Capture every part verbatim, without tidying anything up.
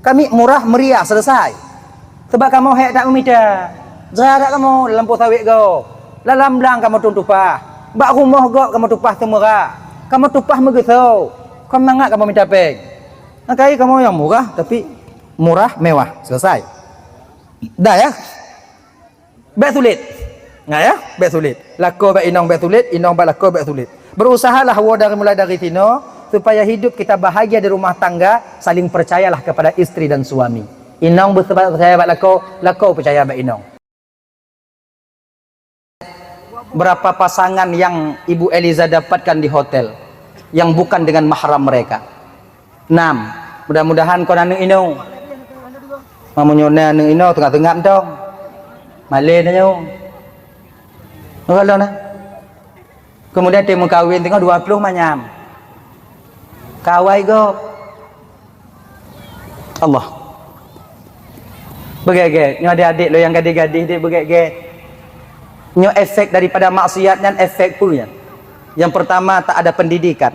Kami murah meriah selesai. Sebab kamoe hék that meumita. Jra that kamoe lam lampôh sawét gob. Lam blang kamoe tueng tupah. Bak rumoh gob kamoe tupah seumeurak. Kamoe tupah meugeusoe. Kon mangat kamoe mita péng. Nah, kayée kamoe nyang murah, tapi murah, mewah. Selesai. Dah ya? Bék sulet. Nah ya, bék sulet. Lakoe bak inong bék sulet, inong bak lakoe bék sulet. Berusahalah woe dari, mulai dari sinoe, supaya hidup kita bahagia di rumah tangga, saling percayalah kepada istri dan suami. Inong beusebat percaya bak lakoe, lakoe percaya bak inong. Berapa pasangan yang Ibu Eliza dapatkan di hotel yang bukan dengan mahram mereka? Enam. Mudah-mudahan kon aneuk inong. Meunyoe na aneuk inong teungoh seungab mantong. Malée tanyoe. Nyoe ka lôn na. Kemudian teuh meukawen teungoh dua ploh manyam. Kawai gob. Allah. Beugét-gét. Nyoe adék-adék lôn nyang gadih-gadih deh beugét-gét. Nyoe efek daripada maksiat nyan, efek peue nyan? Yang pertama, tak ada pendidikan.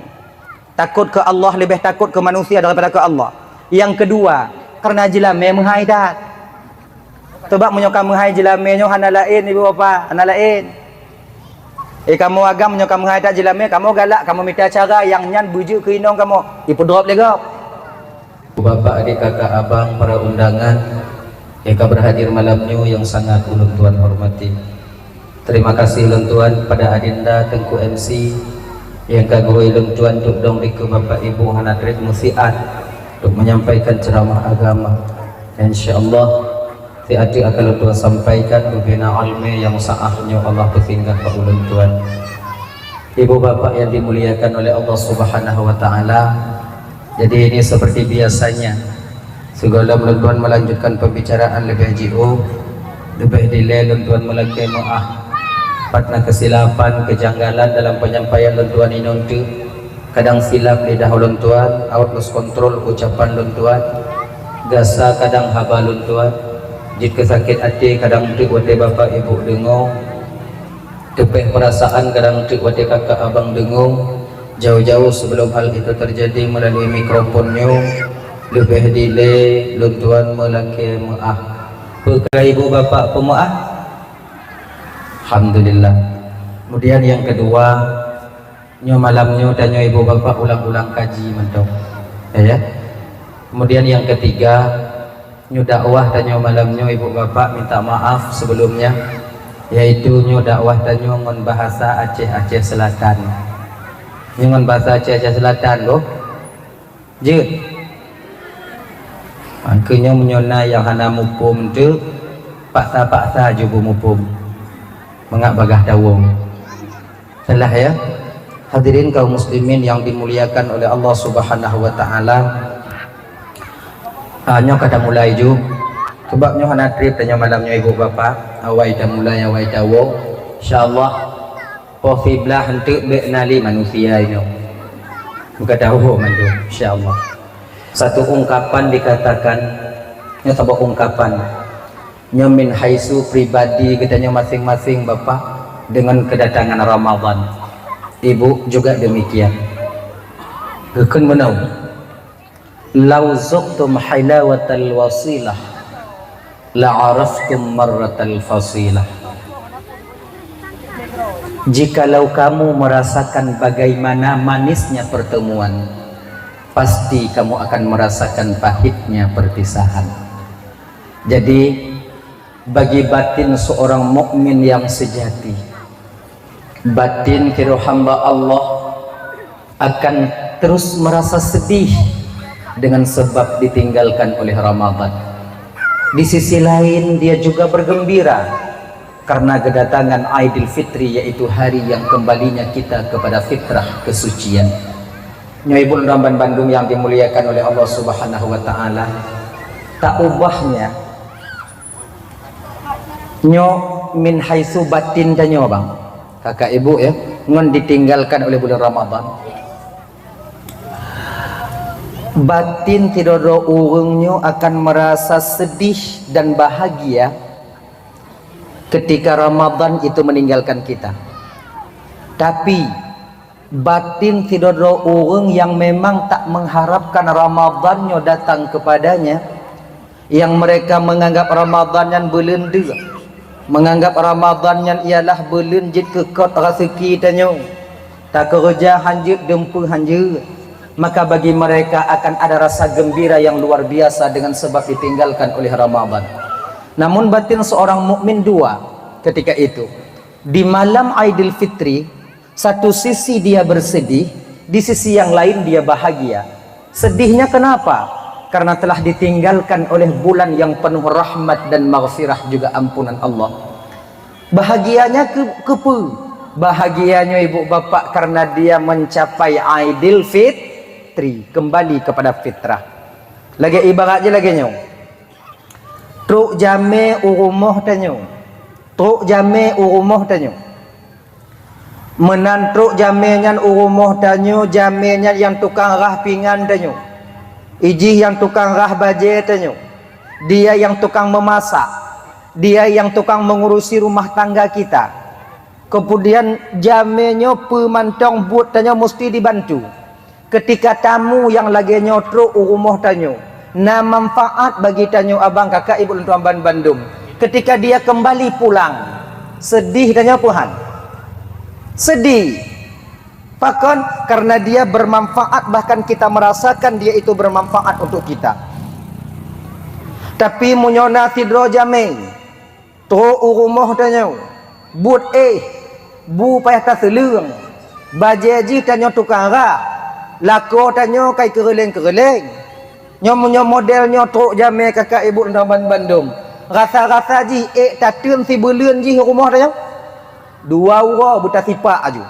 Takot keu Allah leubeh takot keu manusia daripada keu Allah. Yang kedua, karena jeulamé meuhai that. Sebab meunyoe ka meuhai jeulamé nyoe hana laén, ibu bapa, hana laén. Eh, kamoe agam meunyoe ka meuhai that jeulamé, kamoe galak, kamoe mita cara nyang nyan beujeuet keu inong kamoe, ipeudrop lé gob. Bapak, adik, kakak, abang, para undangan yang ka berhadir malam nyoe yang sangat ulôn tuan hormati. Terima kasih ulôn tuan pada Adinda Teungku M C yang ka gurui ulôn tuan untuk dong dikeue Bapak Ibu hana trép meusiat untuk menyampaikan ceramah agama. Insya Allah, siat akan ulôn tuan sampaikan bubena almé yang saah nyoe Allah peusinggah bak ulôn tuan. Ibu bapak yang dimuliakan oleh Allah Subhanahu wa Ta'ala, jadi ini seperti biasanya, sigohlom lôn tuan melanjutkan pembicaraan leubeh jiôh, leubeh dilée lôn tuan meulakée meuáh. Pat na keusilapan, kejanggalan dalam penyampaian lôn tuan inong teuk, kadang silap lidah lôn tuan, out of control ucapan lôn tuan, gasa kadang haba lôn tuan, jeuet keu sakét até kadang teuk watée bapak ibu deungoe, teupéh perasaan kadang teuk watée kakak abang deungoe. Jauh-jauh sebelum hal itu terjadi melalui mikrofon nyoe, leubeh dilée lôn tuan meulakée meuáh. Peu ka ibu bapak peumeuáh? Alhamdulillah. Kemudian yang kedua, nyoe malam nyoe tanyoe ibu bapak ulang-ulang kaji mantong. Ya, ya. Kemudian yang ketiga, nyoe dakwah tanyoe malam nyoe ibu bapak minta maaf sebelumnya, yaitu nyoe dakwah tanyoe ngon bahasa Aceh, Aceh Selatan. Nyoe ngon bahasa Aceh, Aceh Selatan, boh. Jeuet. Mangkeunyong meunyoe na nyang hana muphom teuk, paksa-paksa ju beumuphom. Mangat bagah tawong. Salah ya. Hadirin kaum muslimin yang dimuliakan oleh Allah Subhanahu wa Ta'ala. Ah, nyoe ka tamulai ju. Sebab nyoe hana trép tanyoe malam nyoe ibu bapak. Awai tamulai, awai tawong. Insya Allah. Poh siblaih enteuk bék na lé manusia inoe. Buka tahu mandum, insya Allah. Satu ungkapan dikatakan, nyoe saboh ungkapan. Nyoe min haitsu pribadi geutanyoe masing-masing, Bapak, dengan kedatangan Ramadan. Ibu juga demikian. Geukheun meunoe. "Lau zuqtum halawatal wasilah, la araftum marratal fasilah." Jikalau kamu merasakan bagaimana manisnya pertemuan, pasti kamu akan merasakan pahitnya perpisahan. Jadi, bagi batin seorang mukmin yang sejati, batin kiro hamba Allah akan terus merasa sedih dengan sebab ditinggalkan oleh Ramadan. Di sisi lain, dia juga bergembira karena kedatangan Aidil Fitri, yaitu hari yang kembalinya kita kepada fitrah kesucian. Nyoe ibu dan bandum yang dimuliakan oleh Allah Subhanahu wa Ta'ala, tak ubahnya nyoe min haitsu batin tanyoe, bang. Kakak ibu ya, ngon ditinggalkan oleh bulan Ramadan. Batin sidroe-droe ureuëng nyoe akan merasa sedih dan bahagia ketika Ramadan itu meninggalkan kita. Tapi batin sidroe-droe ureuëng yang memang tak mengharapkan Ramadan nyoe datang kepadanya, Yang mereka menganggap Ramadan nyan buleuen deuk, menganggap Ramadan nyan ialah buleuen jeuet keukot raseuki tanyoe, takeureuja hanjeuet, dumpeue hanjeuet, maka bagi mereka akan ada rasa gembira yang luar biasa dengan sebab ditinggalkan oleh Ramadan. Namun batin seorang mukmin dua ketika itu. Di malam Aidil Fitri, satu sisi dia bersedih, di sisi yang lain dia bahagia. Sedihnya kenapa? Karena telah ditinggalkan oleh bulan yang penuh rahmat dan maghfirah juga ampunan Allah. Bahagianya ke, kepe? Bahagianya ibu bapak karena dia mencapai Aidil Fitri, kembali kepada fitrah. Lagée ibarat je lagée nyoe. Trok jamé u rumoh tanyoe. Trok jamé u rumoh tanyoe. Meunan trok jamé nyan u rumoh tanyoe, jamé nyan nyang tukang rhah pingan tanyoe. Ijih nyang tukang rhah bajée tanyoe. Dia nyang tukang memasak. Dia nyang tukang mengurusi rumah tangga kita. Kemudian jamé nyoe peue mantong buet tanyoe musti dibantu. Ketika tamu nyang lagée nyoe trok u rumoh tanyoe, na manfaat bagi tanyoe abang kakak ibu lôn tuan ban bandum. Ketika dia kembali pulang, sedih tanyoe peue han? Sedih. Pakon? Karena dia bermanfaat, bahkan kita merasakan dia itu bermanfaat untuk kita. Tapi meunyoe na sidroe jamé, trok u rumoh tanyoe, buet éh, bu payah taseuleueng, bajée jih tanyoe tukang rhah, lakoe tanyoe kai keureuléng-keureuléng. Nyoe meunyoe model nyoe trok jamé kakak ibu lôn tuan ban bandum, rasa-rasa jih ék tateun sibuleuen jih u rumoh tanyoe. Dua uroe beutasipak aju.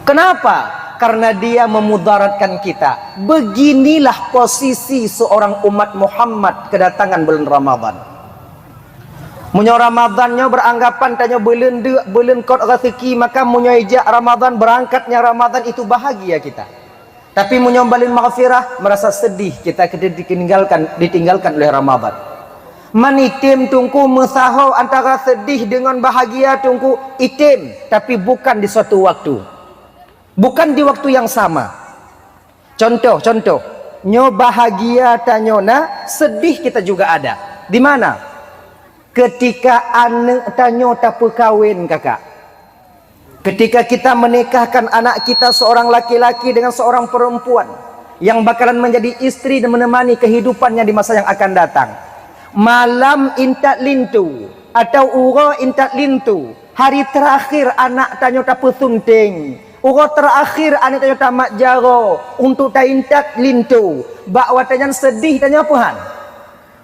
Kenapa? Karena dia memudaratkan kita. Beginilah posisi seorang umat Muhammad kedatangan bulan Ramadan. Meunyoe Ramadan nyoe beranggapan tanyoe buleuen deuk, buleuen kot raseuki, maka meunyoe ijak Ramadan, berangkatnya Ramadan, itu bahagia kita. Tapi meunyoe buleuen maghfirah, merasa sedih kita ditinggalkan, ditinggalkan oleh Ramadan. Man item teungku meusaho antara sedih dengan bahagia teungku, item, tapi bukan di suatu waktu. Bukan di waktu yang sama. Contoh, contoh. Nyoe bahagia tanyoe na, sedih kita juga ada. Di mana? Ketika aneuk tanyoe tapeukawen, kakak. Ketika kita menikahkan anak kita seorang laki-laki dengan seorang perempuan yang bakalan menjadi istri dan menemani kehidupannya di masa yang akan datang. Malam intat linto atau uroe intat linto, hari terakhir aneuk tanyoe tapeusunting, uroe terakhir aneuk tanyoe tamat jaroe untuk taintat linto, bak watée nyan sedih tanyoe peue han?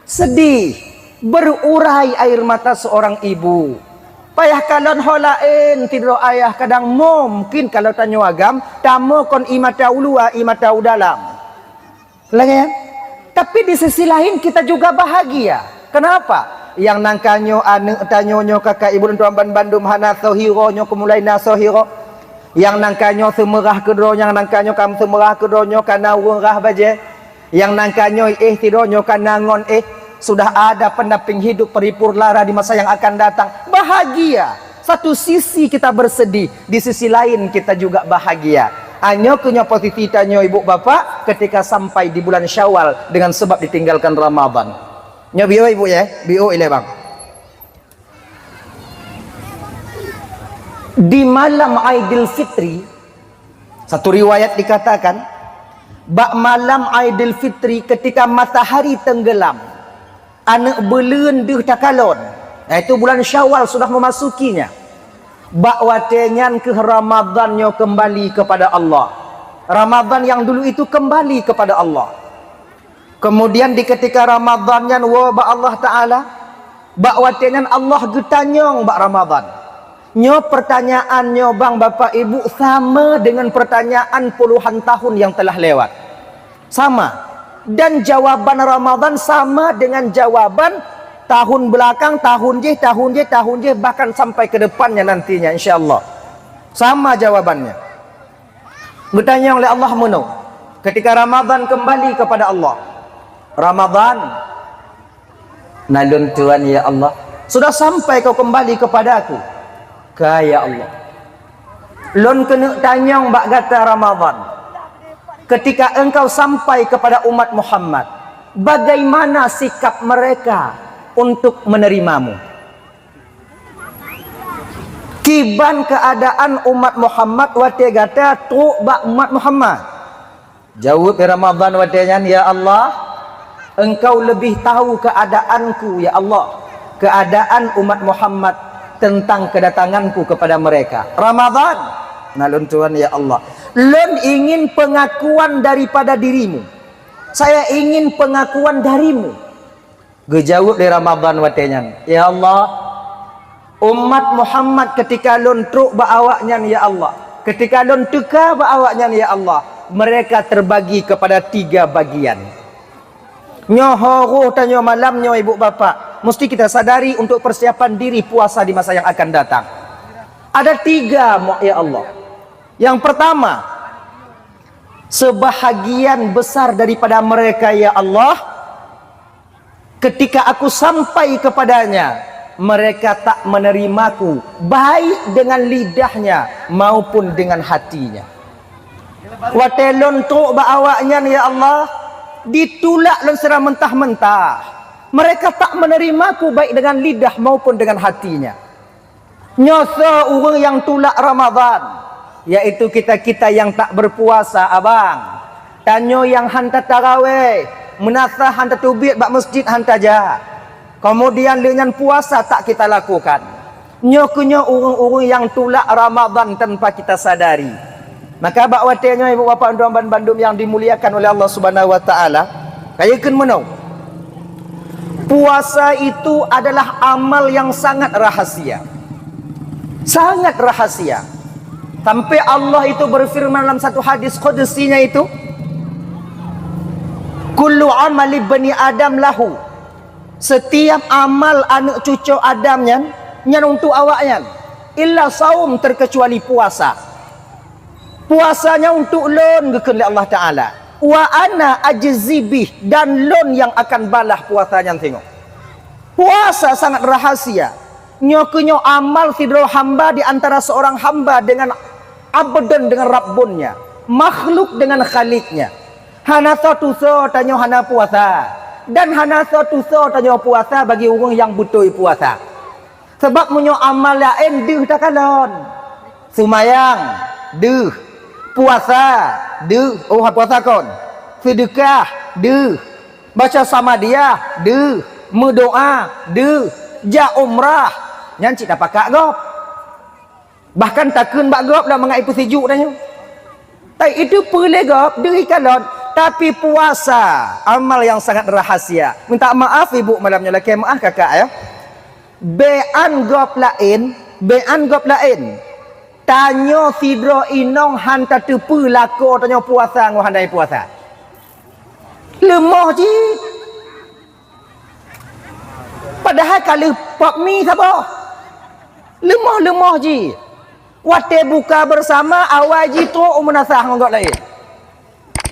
Sedih, berurai air mata seorang ibu. Payah kalon ho laén sidroe ayah, kadang mungkin kalau tanyoe agam, tamoe kon ie mata u luwa, ie mata u dalam. Lagée nyan. Tapi di sisi lain kita juga bahagia. Kenapa? Nyang nangka nyoe aneuk tanyoe nyoe kakak ibu lôn tuan ban bandum hana soe hiroe nyoe keumulai na soe hiroe. Nyang nangka nyoe seumeurah keudroe, nyang nangka nyoe ka seumeurah keudroe nyoe ka na ureuëng rhah bajée. Nyang nangka nyoe éh sidroe nyoe ka na ngon éh. Sudah ada pendamping hidup paripurna di masa yang akan datang. Bahagia. Satu sisi kita bersedih, di sisi lain kita juga bahagia. Nyoe keuh nyoe posisi tanyoe ibu bapak ketika sampai di bulan Syawal dengan sebab ditinggalkan Ramadan. Nyoe biôh ibu ya, biôh ilée bang. Di malam Aidil Fitri, satu riwayat dikatakan, bak malam Aidil Fitri ketika matahari tenggelam, aneuk buleuen deuh takalon, yaitu bulan Syawal sudah memasukinya. Bak watée nyan keuh Ramadan nyoe kembali kepada Allah. Ramadan yang dulu itu kembali kepada Allah. Kemudian di ketika Ramadan nyan woe bak Allah Ta'ala, bak watée nyan Allah geutanyong bak Ramadan. Nyoe pertanyaan nyoe bang bapak ibu sama dengan pertanyaan puluhan tahun yang telah lewat. Sama. Dan jawaban Ramadan sama dengan jawaban tahun belakang, tahun jih, tahun jih, tahun jih, bahkan sampai ke depannya nantinya insya Allah. Sama jawabannya. Geutanyong lé Allah meunoe, ketika Ramadan kembali kepada Allah. Ramadan, na lôn tuan ya Allah, sudah sampai kau kembali kepada aku. Ka ya Allah. Lôn keuneuk tanyong bak gata Ramadan. Ketika engkau sampai kepada umat Muhammad, Bagaimana sikap mereka untuk menerimamu? Kiban keuadaan umat Muhammad watée gata trok bak umat Muhammad? Jaweueb lé Ramadhan watée nyan, "Ya Allah, Engkau lebih tahu keadaanku, ya Allah, keadaan umat Muhammad tentang kedatanganku kepada mereka." Ramadhan, na lôn tuan, ya Allah, lôn ingin pengakuan daripada dirimu. Saya ingin pengakuan darimu. Geujaweueb lé Ramadhan watée nyan, "Ya Allah, umat Muhammad ketika lôn trok bak awaknyan, ya Allah, ketika lôn teuka bak awaknyan, ya Allah, mereka terbagi kepada tiga bagian." Nyoe ho roh tanyoe malam nyoe, ibu bapak, mesti kita sadari untuk persiapan diri puasa di masa yang akan datang. Ada tiga, mo-, ya Allah. Yang pertama, sebahagian besar daripada mereka, ya Allah, ketika aku sampai kepadanya, mereka tak menerimaku, baik dengan lidahnya maupun dengan hatinya. Watée lôn trok bak awaknyan, ya Allah, ditulak lôn secara mentah-mentah. Mereka tak menerimaku, baik dengan lidah maupun dengan hatinya. Nyoe soe ureuëng nyang tulak Ramadhan, yaitu kita-kita nyang tak berpuasa, abang. Tanyoe nyang hana tarawéh, meunasah hana teubiet bak masjid hana tajak. Kemudian lé nyan puasa tak kita lakukan. Nyoe keuh nyoe ureuëng-ureuëng nyang tulak Ramadhan tanpa kita sadari. Maka bak watée nyoe, ibu bapak, tuan bandum nyang dimuliakan oleh Allah Subhanahu wa Taala, kayeukeun meunoe. Puasa itu adalah amal yang sangat rahasia. Sangat rahasia. Sampai Allah itu berfirman dalam satu hadis qudsinya itu, "Kullu amali bani Adam lahu." Setiap amal aneuk cucu Adam nyan, nyan untuk awaknyan. Illa saum, terkecuali puasa. Puasanya untuk lôn, geukheun lé Allah Taala. "Wa ana ajzi bih," dan lôn nyang akan balah puasa nyan singoh. Puasa sangat rahasia. Nyoe keuh nyoe amal sidroe hamba di antara seorang hamba dengan abdon, dengan rabbunnya, makhluk dengan khaliknya. Hana soe tusoe tanyoe hana puasa, dan hana soe tusoe tanyoe puasa bagi ureuëng nyang beutôi puasa. Sabab meunyoe amal laén deuh takalon. Seumayang, deuh. Puasa, deuh. Oh, puasa kon. Seudeukah, deuh. Baca samadiah, deuh. Meudoá, deuh. Jak umrah, nyan cit tapakat gob. Bahkan takheun bak gob dah mangat ipeusijuek tanyoe. Tapi itu peue lé gob, deuh ikalon. Tapi puasa, amal yang sangat rahasia. Minta maaf ibu malam nyoe, lakée maaf kakak ya. Bék an gob laén, bék an gob laén. Tanyoe sidroe inong han tateupeue lakoe tanyoe puasa ngon hana puasa. Leumoh jih. Padahai ka lheueh pop mi saboh. Leumoh-leumoh jih. Watée buka bersama, awai jih trok u meunasah ngon gob laén.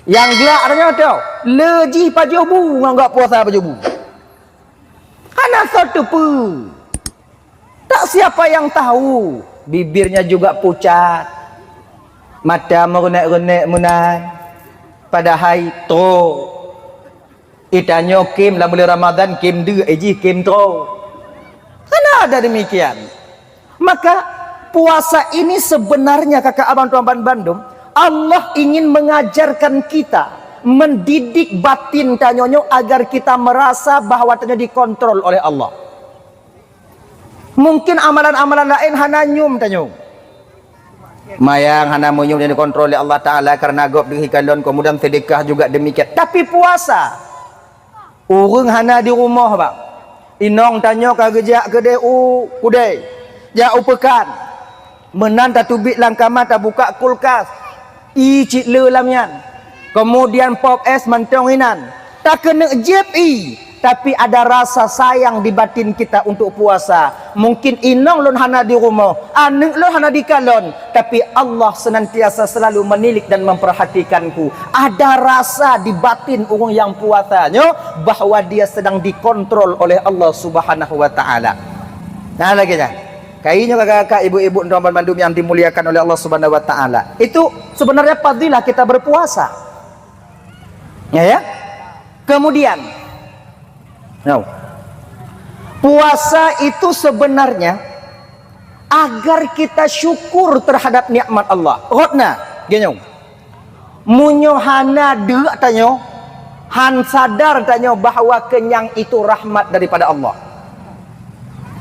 Nyang glak tanyoe tu, le jih pajoh bu ngon gob puasa pajoh bu. Hana soe teupeue. Tak siapa yang tahu, bibirnya juga pucat, mata meureunek-reunek meunan, padahai trok. Itanyoe kém lam bulan Ramadhan, kém deuh, eh, jih kém trok. Kan ada demikian. Maka, puasa ini sebenarnya, kakak abang tuan bandum, Allah ingin mengajarkan kita, mendidik batin tanyoe nyoe agar kita merasa bahwa tanyoe dikontrol oleh Allah. Mungkin amalan-amalan laén hana nyium tanyoe. Mayang hana meunyium dan dikontrol oleh Allah Taala karena gob deuh ikalon, kemudian sedekah juga demikian. Tapi puasa, ureuëng hana di rumoh, bang. Inong tanyoe ka geujak keudeh u kudée, jak u peukan. Meunan tateubiet lam kama, tabuka kulkas. Ié cit le lam nyan. Kemudian pop es mantong inan. Takeuneuk jieb ié, tapi ada rasa sayang di batin kita untuk puasa. Mungkin inong lôn hana di rumoh, aneuk lôn hana dikalon, tapi Allah senantiasa selalu menilik dan memperhatikanku. Ada rasa di batin ureuëng nyang puasa nyoe bahwa dia sedang dikontrol oleh Allah Subhanahu wa Taala. Nah, lagée nyan. Kayée nyoe kakak-kakak, ibu-ibu, dan bandum yang dimuliakan oleh Allah Subhanahu wa Taala. Itu sebenarnya fadilah kita berpuasa. Ya, ya. Kemudian, no. Puasa itu sebenarnya agar kita syukur terhadap nikmat Allah. Rot na, geunyong. Meunyoe hana deuk tanyoe, han sadar tanyoe bahwa kenyang itu rahmat daripada Allah.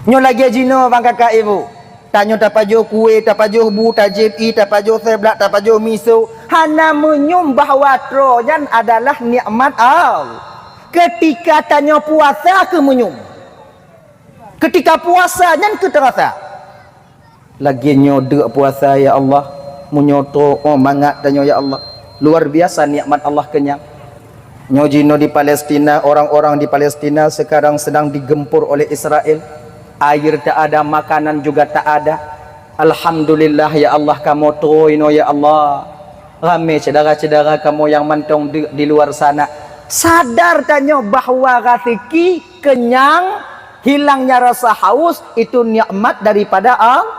Nyoe lagée jinoe bang kakak ibu. Tanyoe tapajoh kue, tapajoh bu, tajieb ie, tapajoh seblak, tapajoh miso. Hana meunyoe bahwa troe nyan adalah nikmat Allah. Ketika tanyoe puasa keu meunyoe. Ketika puasa nyan keu terasa. Lagée nyoe deuk puasa ya Allah, meunyoe troe mangat tanyoe ya Allah. Luar biasa nikmat Allah kenyang. Nyoe jinoe di Palestina, orang-orang di Palestina sekarang sedang digempur oleh Israel. Air tak ada, makanan juga tak ada. Alhamdulillah ya Allah, kamoe troe inoe ya Allah. Ramé syedara-syedara kamoe nyang mantong deuk di luar sana. Sadar tanyoe bahwa raseuki, kenyang, hilangnya rasa haus itu nikmat daripada Allah.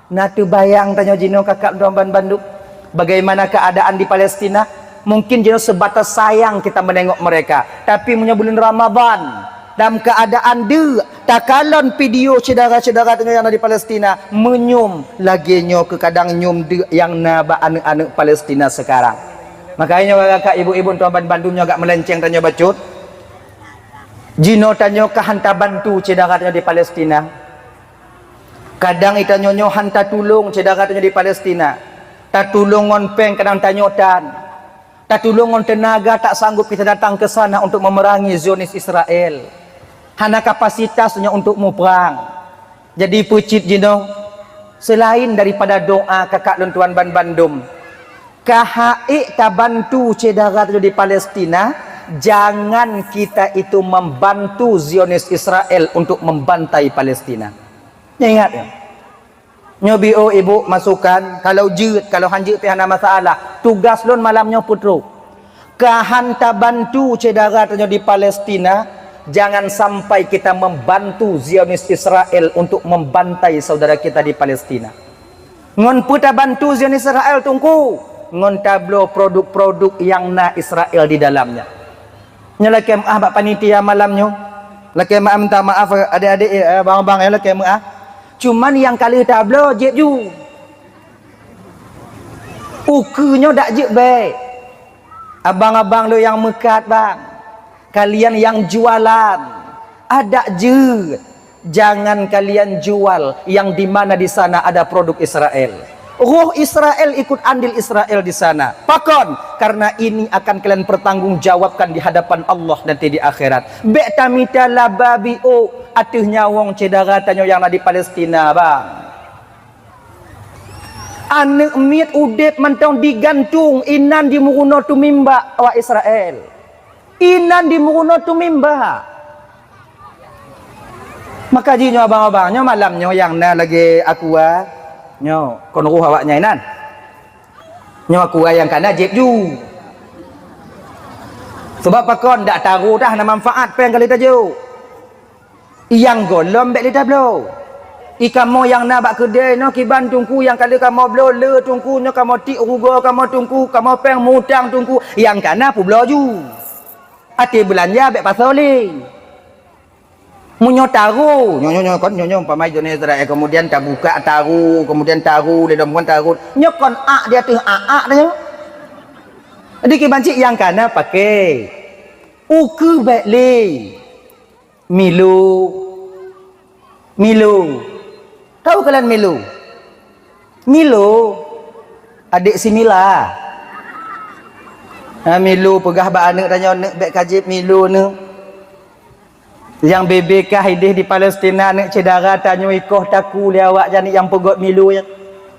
Na teubayang tanyoe jinoe kakak droe ban bandum, bagaimana keadaan di Palestina? Mungkin jinoe sebatas sayang kita menengok mereka. Tapi meunyoe buleuen Ramadhan, dalam keadaan deuk, takalon video syedara-syedara tanyoe nyang na di Palestina, meunyoe lagée nyoe keu kadang nyoe deuk nyang na bak aneuëk-aneuëk Palestina sekarang. Makanya kakak ibu-ibu droe ban bandum nyoe agak melenceng tanyoe bacut. Jinoe tanyoe ka han tabantu syedara tanyoe di Palestina. Kadang itanyoe nyoe han tatulông syedara tanyoe di Palestina. Tatulông ngon péng kadang tanyoe tan. Tatulông ngon teunaga tak sanggup kita datang ke sana untuk memerangi Zionis Israel. Hana kapasitas nyoe untuk muprang. Jadi peucit jinoe, selain daripada doa kakak lôn tuan ban bandum, ka haiek tabantu syedara tanyoe di Palestina, jangan kita itu membantu Zionis Israel untuk membantai Palestina. Nyoe ingat ya. Nyoe B O ibu masukan, kalau jeuet, kalau han jeuet pih hana masalah. Tugas lôn malam nyoe peutrok. Ka han tabantu syedara tanyoe di Palestina, jangan sampai kita membantu Zionis Israel untuk membantai saudara kita di Palestina. Ngon peue tabantu Zionis Israel teungku? Ngon tabloe produk-produk nyang na Israel di dalamnya. Nyoe lakée meuáh bak panitia malam nyoe. Lakée meuáh minta maaf adek-adek, eh, abang-abang, eh, lakée meuáh. Cuman nyang ka lheueh tabloe jieb ju. Ukeue nyoe dak jeuet bék. Abang-abang lôn nyang meukat bang, kalian nyang jualan, adak jeuet. Jangan kalian jual yang di mana di sana ada produk Israel. Roh Israel ikut andil Israel di sana. Pakon? Karena ini akan kalian pertanggungjawabkan di hadapan Allah nanti di akhirat. Bék tamita laba biôk ateueh nyawöng syedara tanyoe nyang na di Palestina, bang. Aneuëk miet udeb mantong digantung, inan dimeurunoe tumimbak awak Israel. Inan dimeurunoe tumimbak. Maka jih nyoe abang-abang, nyoe malam nyoe nyang na lagée aqua, nyoe kon roh awaknyan inan. Nyoe aqua nyang ka na jieb ju. Sebab pakon dak taru dah na manfaat péng kali tajok. Nyang gohlom bék lé tabloe. I kamoe nyang na bak keudée nyoe kiban teungku nyang ka lheueh kamoe bloe le teungku nyoe kamoe tiek rugoe kamoe teungku, kamoe péng mutang teungku, nyang ka na peubloe ju. Até beulanja bék pasoe lé. Meunyoe taru, nyoe, nyoe, nyoe, kon, nyoe, nyoe, umpama jinoe Israel, kemudian tabuka taru, kemudian taru, lé lom kon taru. Nyoe kon ak di ateueh ak-ak nyoe. Jadi kiban cit nyang ka na paké. Ukeue bék lé. Milo. Milo. Tahu kalian Milo? Milo. Adik si Mila. Ha, Milo peugah bak aneuk tanyoe, "Neuk bék ka jieb Milo neuk." Nyang bebe kah ideh di Palestina, aneuk syedara tanyoe ikoh taku lé awak nyan nyang peugöt Milo nyan.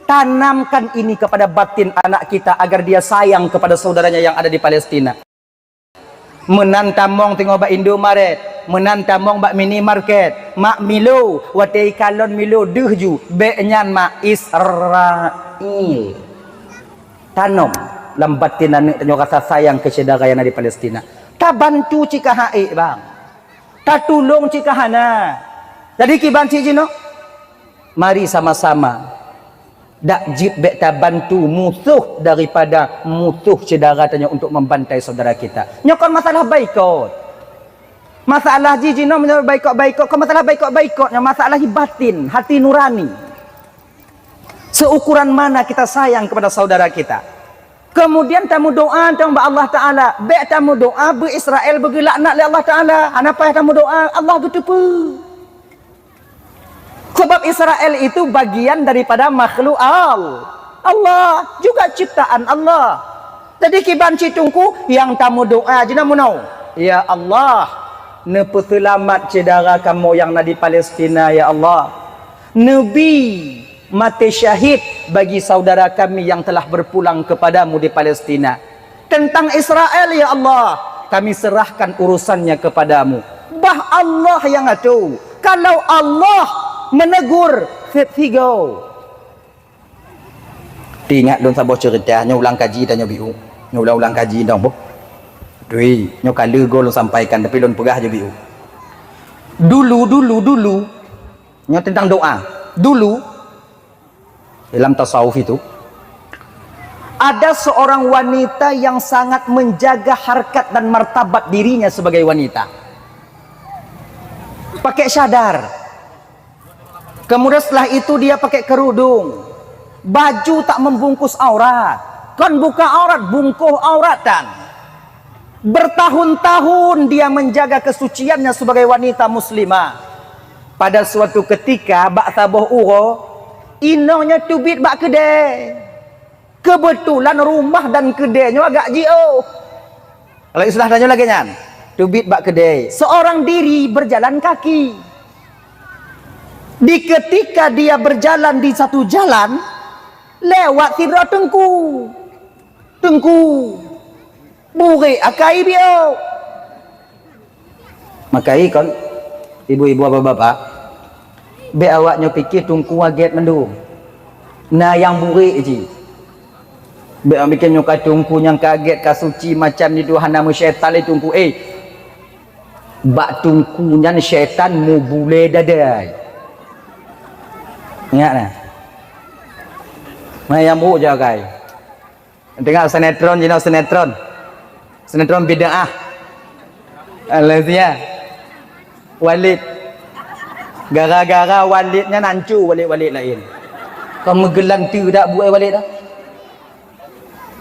Tanamkan ini kepada batin anak kita agar dia sayang kepada saudaranya yang ada di Palestina. Meunan tamong teungoh bak Indomaret, meunan tamong bak minimarket, mak Milo, watée ikalon Milo deuh ju, bék nyan mak Israel. Tanom lam batin aneuk tanyoe rasa sayang keu syedara nyang na di Palestina. Tabantu cit ka haiek, bang. Tatulông cit ka hana. Jadi kiban cit jinoe, mari sama-sama Dak jeuet bék tabantu musoh daripada musoh syedara tanyoe untuk membantai saudara kita. Nyoe kon masalah baikot. Masalah jih jinoe meunyoe baikot-baikot, kon masalah baikot-baikot, nyoe masalah batin, hati nurani. Seukuran mana kita sayang kepada saudara kita. Kemudian tameudoa dong bak Allah Taala. Bék tameudoa beu Israel beugeulaknat lé Allah Taala. Hana payah tameudoa, Allah geuteupeue. Sebab Israel itu bagian daripada makhluk Al-, Allah, juga ciptaan Allah. Jadi kiban cit teungku nyang tameudoa jinoe meunoe, "Ya Allah, neupeuseulamat syedara kamoe nyang na di Palestina, ya Allah. Neubi maté syahid bagi saudara kami yang telah berpulang kepada-Mu di Palestina. Tentang Israel, ya Allah, kami serahkan urusannya kepada-Mu." Bah Allah nyang atur. Kalau Allah menegur, seb sigoe. Teuingat lôn saboh ceurita, nyoe ulang kaji tanyoe biu. Nyoe ulang-ulang kaji dong boh. Dui, nyoe ka lheueh goe lôn sampaikan, tapi lôn peugah ju biu. Dulu, dulu, dulu, nyoe tentang doa. Dulu, dalam tasawuf itu, ada seorang wanita yang sangat menjaga harkat dan martabat dirinya sebagai wanita. Pakai syadar. Kemudian setelah itu dia pakai kerudung. Baju tak membungkus aurat. Kon buka aurat, bungkôh aurat tan. Bertahun-tahun dia menjaga kesuciannya sebagai wanita muslimah. Pada suatu ketika, bak saboh uroe, inong nyoe teubiet bak keudè. Keubeutulan rumah dan keudè nyoe agak jiôh. Kalau istilah tanyoe lagèe nyan, teubiet bak keudè. Seorang diri berjalan kaki. Di ketika dia berjalan di satu jalan, lewat sidroe teungku. Teungku. Burék akai biôh. Maka i kon, ibu-ibu, bapak-bapak, bék awak nyoe pike teungku agét mandum. Na nyang burék jih. Bék awak pike nyoe ka teungku nyang ka agét, ka suci macam nyoe, hana meusyaitan lé teungku. Eh, bak teungku nyan syaitan meubulée dadai. Ingat na. Meunan nyang burék jagai. Tengok sinetron jinoe, sinetron. Sinetron bid'ah. Malaysia. Walid. Gara-gara Walid nyan hanco Walid-Walid laén. Ka meugeulante dak buet Walid dah.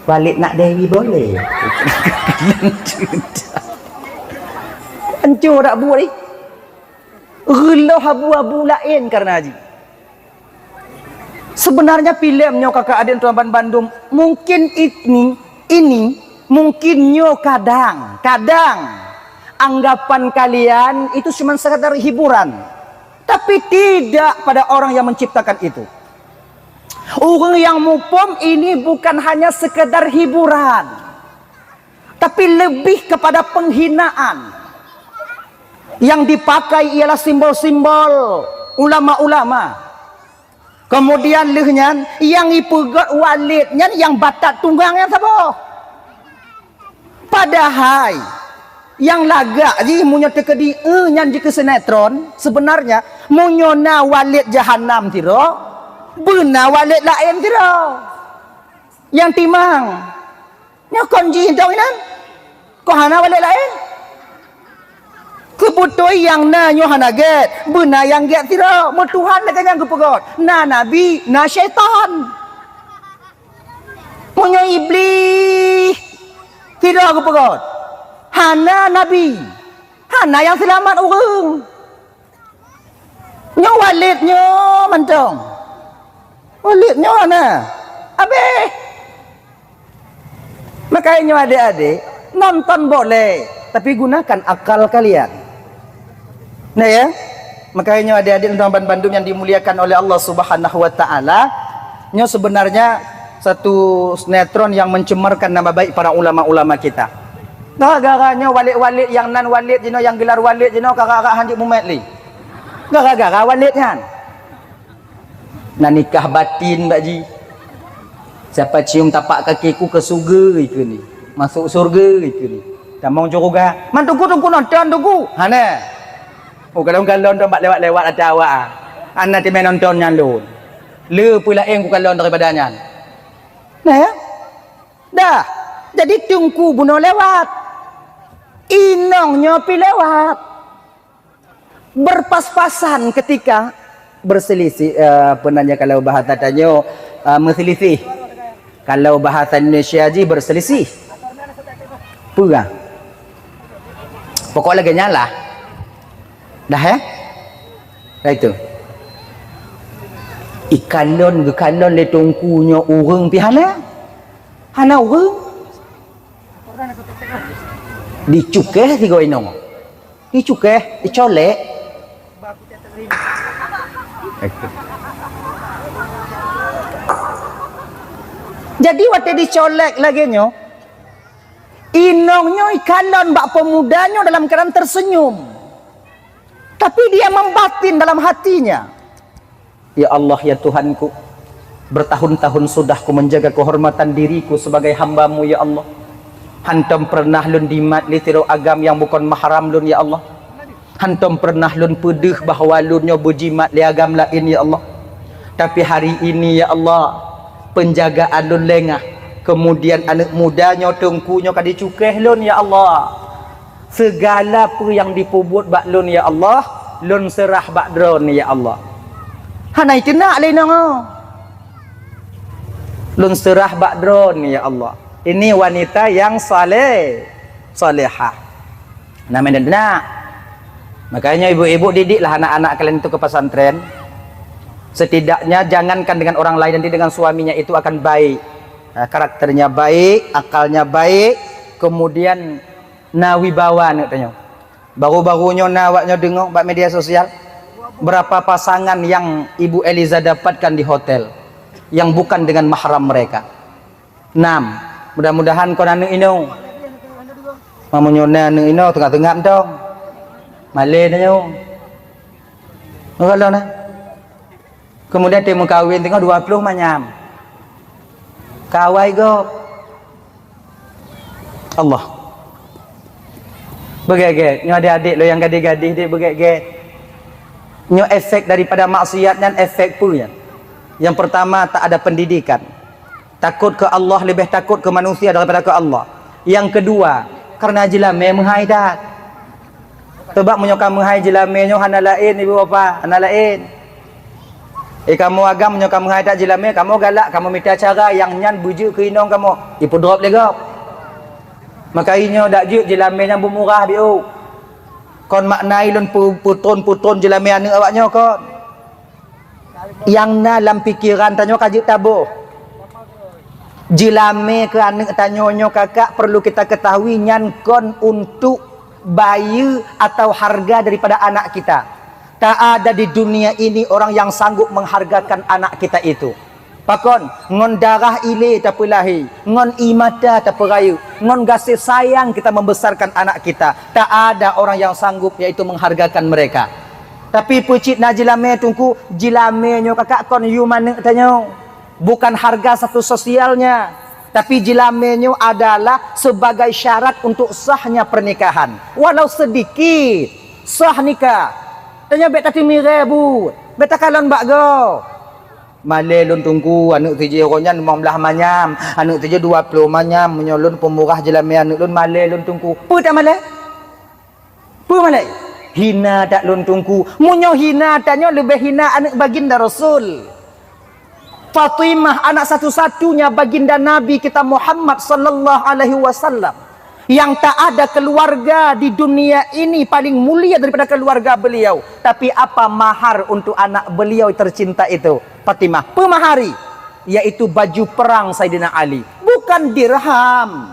Walid nak Dewi boleh. Hanco dak buet ni. Reuloh abu-abu laén karena jih. Sebenarnya filem nyoe kakak adik tuan ban bandum, mungkin ini, ini, mungkin nyoe kadang, kadang anggapan kalian itu cuma sekadar hiburan. Tapi tidak pada orang yang menciptakan itu. Ureuëng nyang muphom ini bukan hanya sekadar hiburan, tapi lebih kepada penghinaan. Yang dipakai ialah simbol-simbol ulama-ulama. Kemudian lheueh nyan, nyang ipeugét Walid nyan nyang batat tunggang nyan saboh. Padahai, nyang lagak jih meunyoe teukeudi, eh, nyan jih keu sinetron, sebenarnya, meunyoe na Walid Jahanam sidroe, beuna Walid laén sidroe. Nyang timang. Nyoe kon jih dong inan. Kon hana Walid laén. Keubeutôi nyang na nyoe hana gét, beuna nyang gét sidroe. Meutuhan lagée nyang geupeugét. Na nabi, na syaitan. Meunyoe Iblih sidroe geupeugét, hana nabi, hana nyang seulamat ureuëng. Nyoe Walid nyoe mantong. Walid nyoe na. Habéh. Makanya nyoe adik-adik, nonton boleh, tapi gunakan akal kalian. Nah ya. Makanya nyoe adik-adik nonton ban-, bandum yang dimuliakan oleh Allah Subhanahu wa taala, nyoe sebenarnya satu sinetron yang mencemarkan nama baik para ulama-ulama kita. Gara-gara nyoe Walid-Walid yang nan Walid jinoe, yang gelar Walid jinoe, kakak-kakak hanjeuet mumet lé. Gara-gara Walid nyan. Na nikah batin bak jih. Siapa cium tapak kakiku ke surga ikeu ni. Masuk surga ikeu ni. Tamong syeuruga. Man teungku, teungku nonton teungku. Hana. Oh, kalon-kalon tu bak lewat-lewat ata awak ah. Hana teumé nonton nyan lôn. Le peue laén kukalon daripada nyan. Nah, ya? Dah. Jadi teungku bunoe lewat. Inong nyoe pi lewat. Berpas-pasan ketika berselisih, eh, apa namanya kalau bahasa tanyoe, eh, meuselisih. Kalau bahasa Indonesia jih berselisih. Peue? Pokok lagèe nyan lah. Dah, eh? Dah itu. Ikalon geukalon lé teungku nyoe ureueng pi hana? Hana ureueng. Dicukeh sigoe inong. Dicukeh, dicolek. Jadi watèe dicolek lagèe nyoe, inong nyoe ikalon bak pemuda nyoe dalam keadaan tersenyum. Tapi dia membatin dalam hatinya, "Ya Allah, ya Tuhanku, bertahun-tahun sudah ku menjaga kehormatan diriku sebagai hamba-Mu, ya Allah. Hantom pernah lôn dimat lé sidroe agam nyang bukon mahram lôn, ya Allah. Hantom pernah lôn peudeuh bahwa lôn nyoe beujimat lé agam laén, ya Allah. Tapi hari ini, ya Allah, penjagaan lôn lengah. Kemudian aneuk muda nyoe teungku nyoe ka dicukeh lôn, ya Allah." Segala peue nyang jipeubuet bak lôn, ya Allah, lôn seurah bak Droeneuh, ya Allah. Hana iteunak lé inong. Lôn seurah bak Droeneuh, ya Allah. Ini wanita yang saleh, salehah. Nah, meunan teunak. Makanya ibu-ibu didiklah anak-anak kalian itu ke pesantren. Setidaknya jangankan dengan orang lain, nanti dengan suaminya itu akan baik. Nah, karakternya baik, akalnya baik, kemudian na wibawa aneuk tanyoe. Baru-baru nyoe na awak nyoe deungoe bak media sosial, berapa pasangan yang Ibu Eliza dapatkan di hotel yang bukan dengan mahram mereka. Enam. Mudah-mudahan kon aneuk inong. Meunyoe na aneuk inong teungoh-teungoh mantong. Malèe tanyoe. Nyoe kalau na. Kemudian teuh meukawen teungoh dua ploh manyam. Kawai gob. Allah. Beugèt-gèt. Nyoe adik-adik lôn nyang gadih-gadih deh beugèt-gèt. Nyoe efek daripada maksiat nyan efek peue nyan? Yang pertama, tak ada pendidikan. Takot keu Allah leubeh takot keu manusia daripada keu Allah. Yang kedua, karena jeulamè meuhai that. Sabab meunyoe ka meuhai jeulamè nyoe hana laén, ibu bapa, hana laén. Eh, kamoe agam meunyoe ka meuhai that jeulamè, kamoe galak, kamoe mita cara nyang nyan beujeuet keu inong kamoe, ipeudrop lé gob. Maka inyoe dak jeuet jeulamè nyang beumurah biôh. Kon makna ilôn peu-, peutron-peutron jeulamè aneuk awak nyoe kon. Nyang na lam pikeran tanyoe ka jeuet taboh. Jeulamè keu aneuk tanyoe nyoe kakak perlu kita ketahui nyan kon untuk bayeue atau harga daripada anak kita. Tak ada di dunia ini orang yang sanggup menghargakan anak kita itu. Pakon, ngon darah ilé tapeulahé, ngon ie mata tapeugayeue, ngon gaséh sayang kita membesarkan anak kita. Tak ada orang yang sanggup yaitu menghargakan mereka. Tapi peucit na jeulamè teungku, jeulamè nyoe kakak kon yum aneuk tanyoe. Bukan harga status sosialnya, tapi jeulamè nyoe adalah sebagai syarat untuk sahnya pernikahan. Walau sedikit, sah nikah. Tanyoe bèk tateumiré buet, bèk takalon bak gob. Malèe lôn teungku, aneuk tijih uroe nyan limong blah manyam, aneuk tijih dua ploh manyam, meunyoe lôn peumurah jeulamè aneuk lôn, malèe lôn teungku. Peue tamalèe? Peue malèe? Hina that lôn teungku. Meunyoe hina tanyoe leubeh hina aneuk baginda Rasul. Fatimah, anak satu-satunya baginda Nabi kita Muhammad sallallahu alaihi wasallam. Yang tak ada keluarga di dunia ini paling mulia daripada keluarga beliau. Tapi apa mahar untuk anak beliau tercinta itu? Fatimah, peue mahari? Yaitu baju perang Saidina Ali. Bukan dirham.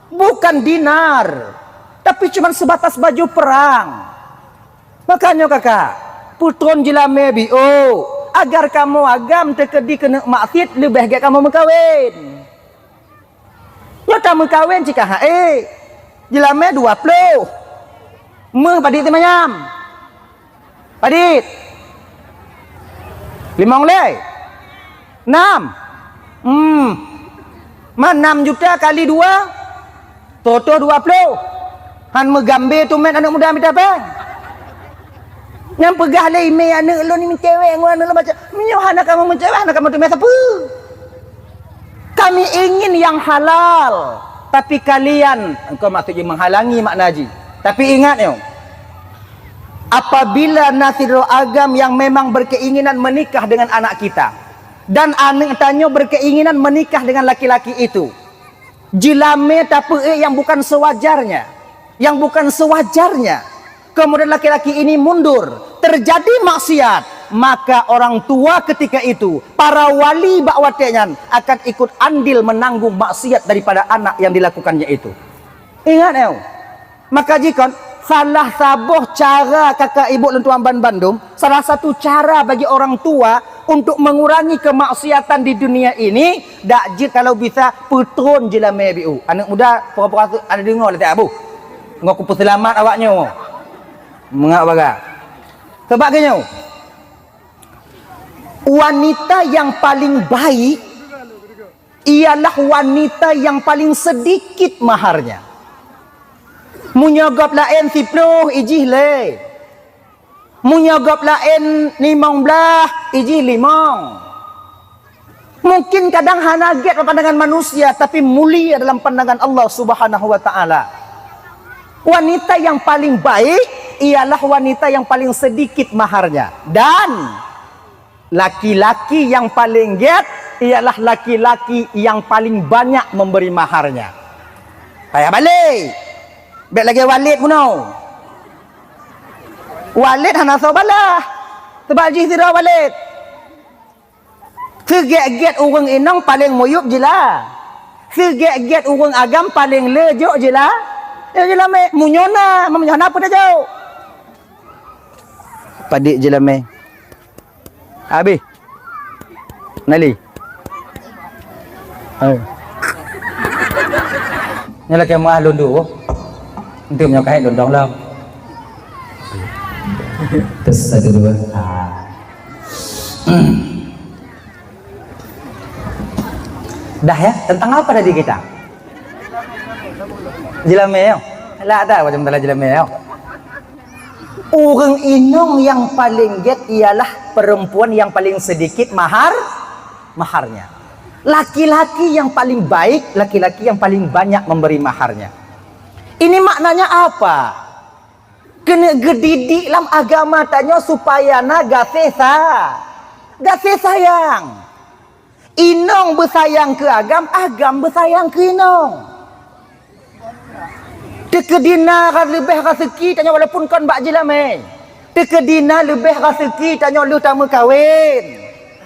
Bukan dinar, tapi cuman sebatas baju perang. Makanya kakak, peutron jeulamè biôh, agar kamoe agam teukeudi keuneuk maksiet leubeh gèt kamoe meukawen. Nyoe tameukawen cit ka ha'é, jeulamè dua ploh, meuh padit teumanyam. Padit? Limong lé? Nam? Hmm. Man nam juta kali dua? Toh-toh dua ploh. Han meugambé teumèt aneuk muda mita péng. Nyang peugah lé imé aneuk lôn ni meucewek ngon aneuk lôn macam, meunyoe hana kamoe meucewek, hana kamoe teumé sapeue. Kami ingin yang halal, tapi kalian, engkau maksud jih menghalangi makna jih. Tapi ingat nyoe, apabila na sidroe agam yang memang berkeinginan menikah dengan anak kita, dan aneuk tanyoe berkeinginan menikah dengan laki-laki itu, jilamé tapeuék yang bukan sewajarnya, yang bukan sewajarnya. Kemudian laki-laki ini mundur, terjadi maksiat, maka orang tua ketika itu, para wali bak watée nyan akan ikut andil menanggung maksiat daripada anak yang dilakukannya itu. Ingat nyoe. Maka jikon salah saboh cara kakak ibu lôn tuan ban bandum, salah satu cara bagi orang tua untuk mengurangi kemaksiatan di dunia ini, dak jeuet kalau bisa peutron jilamé biu. Aneuk muda, pura-pura su-, ada deungoe lé abu. Ngon kupeuseulamat awak nyoe. Meungak baga. Sebab keu nyoe, wanita yang paling baik ialah wanita yang paling sedikit maharnya. Meunyoe gob laén siploh, ijih lé. Meunyoe gob laén limong blaih, ijih limong. Mungkin kadang hana gét dalam pandangan manusia, tapi mulia dalam pandangan Allah Subhanahu wa Ta'ala. Wanita yang paling baik ialah wanita yang paling sedikit maharnya. Dan laki-laki yang paling gét ialah laki-laki yang paling banyak memberi maharnya. Payah balek. Bék lagée Walid bunoe. Walid hana soe balah. Sebab jih sidroe Walid. Seugét-gét ureuëng inong paleng muyueb jila. Seugét-gét ureuëng agam paleng le jok jila. Ya jila mé, meunyoe na, meunyoe na peue tajok. Padit jila mé. Habis. Nali. Hai. Nyoe lakée meuah lôn duek. Enteuk nyoe kahét lôn dong lom. Terus satu dua. Ha. Dah ya, tentang apa tadi kita? Jelamé ya. Lah ada macam dalam jelamé ya. Ureuëng inong yang paling gét ialah perempuan yang paling sedikit mahar, maharnya. Laki-laki yang paling baik, laki-laki yang paling banyak memberi maharnya. Ini maknanya apa? Keuneuk geudidik lam agama tanyoe supaya na gaséh sa-, gaséh sayang. Inong beusayang keu agam, agam beusayang keu inong. Teukeudi na leubeh raseuki tanyoe walaupun kon bak jeulamé. Teukeudi na leubeh raseuki tanyoe lheueh tameukawen.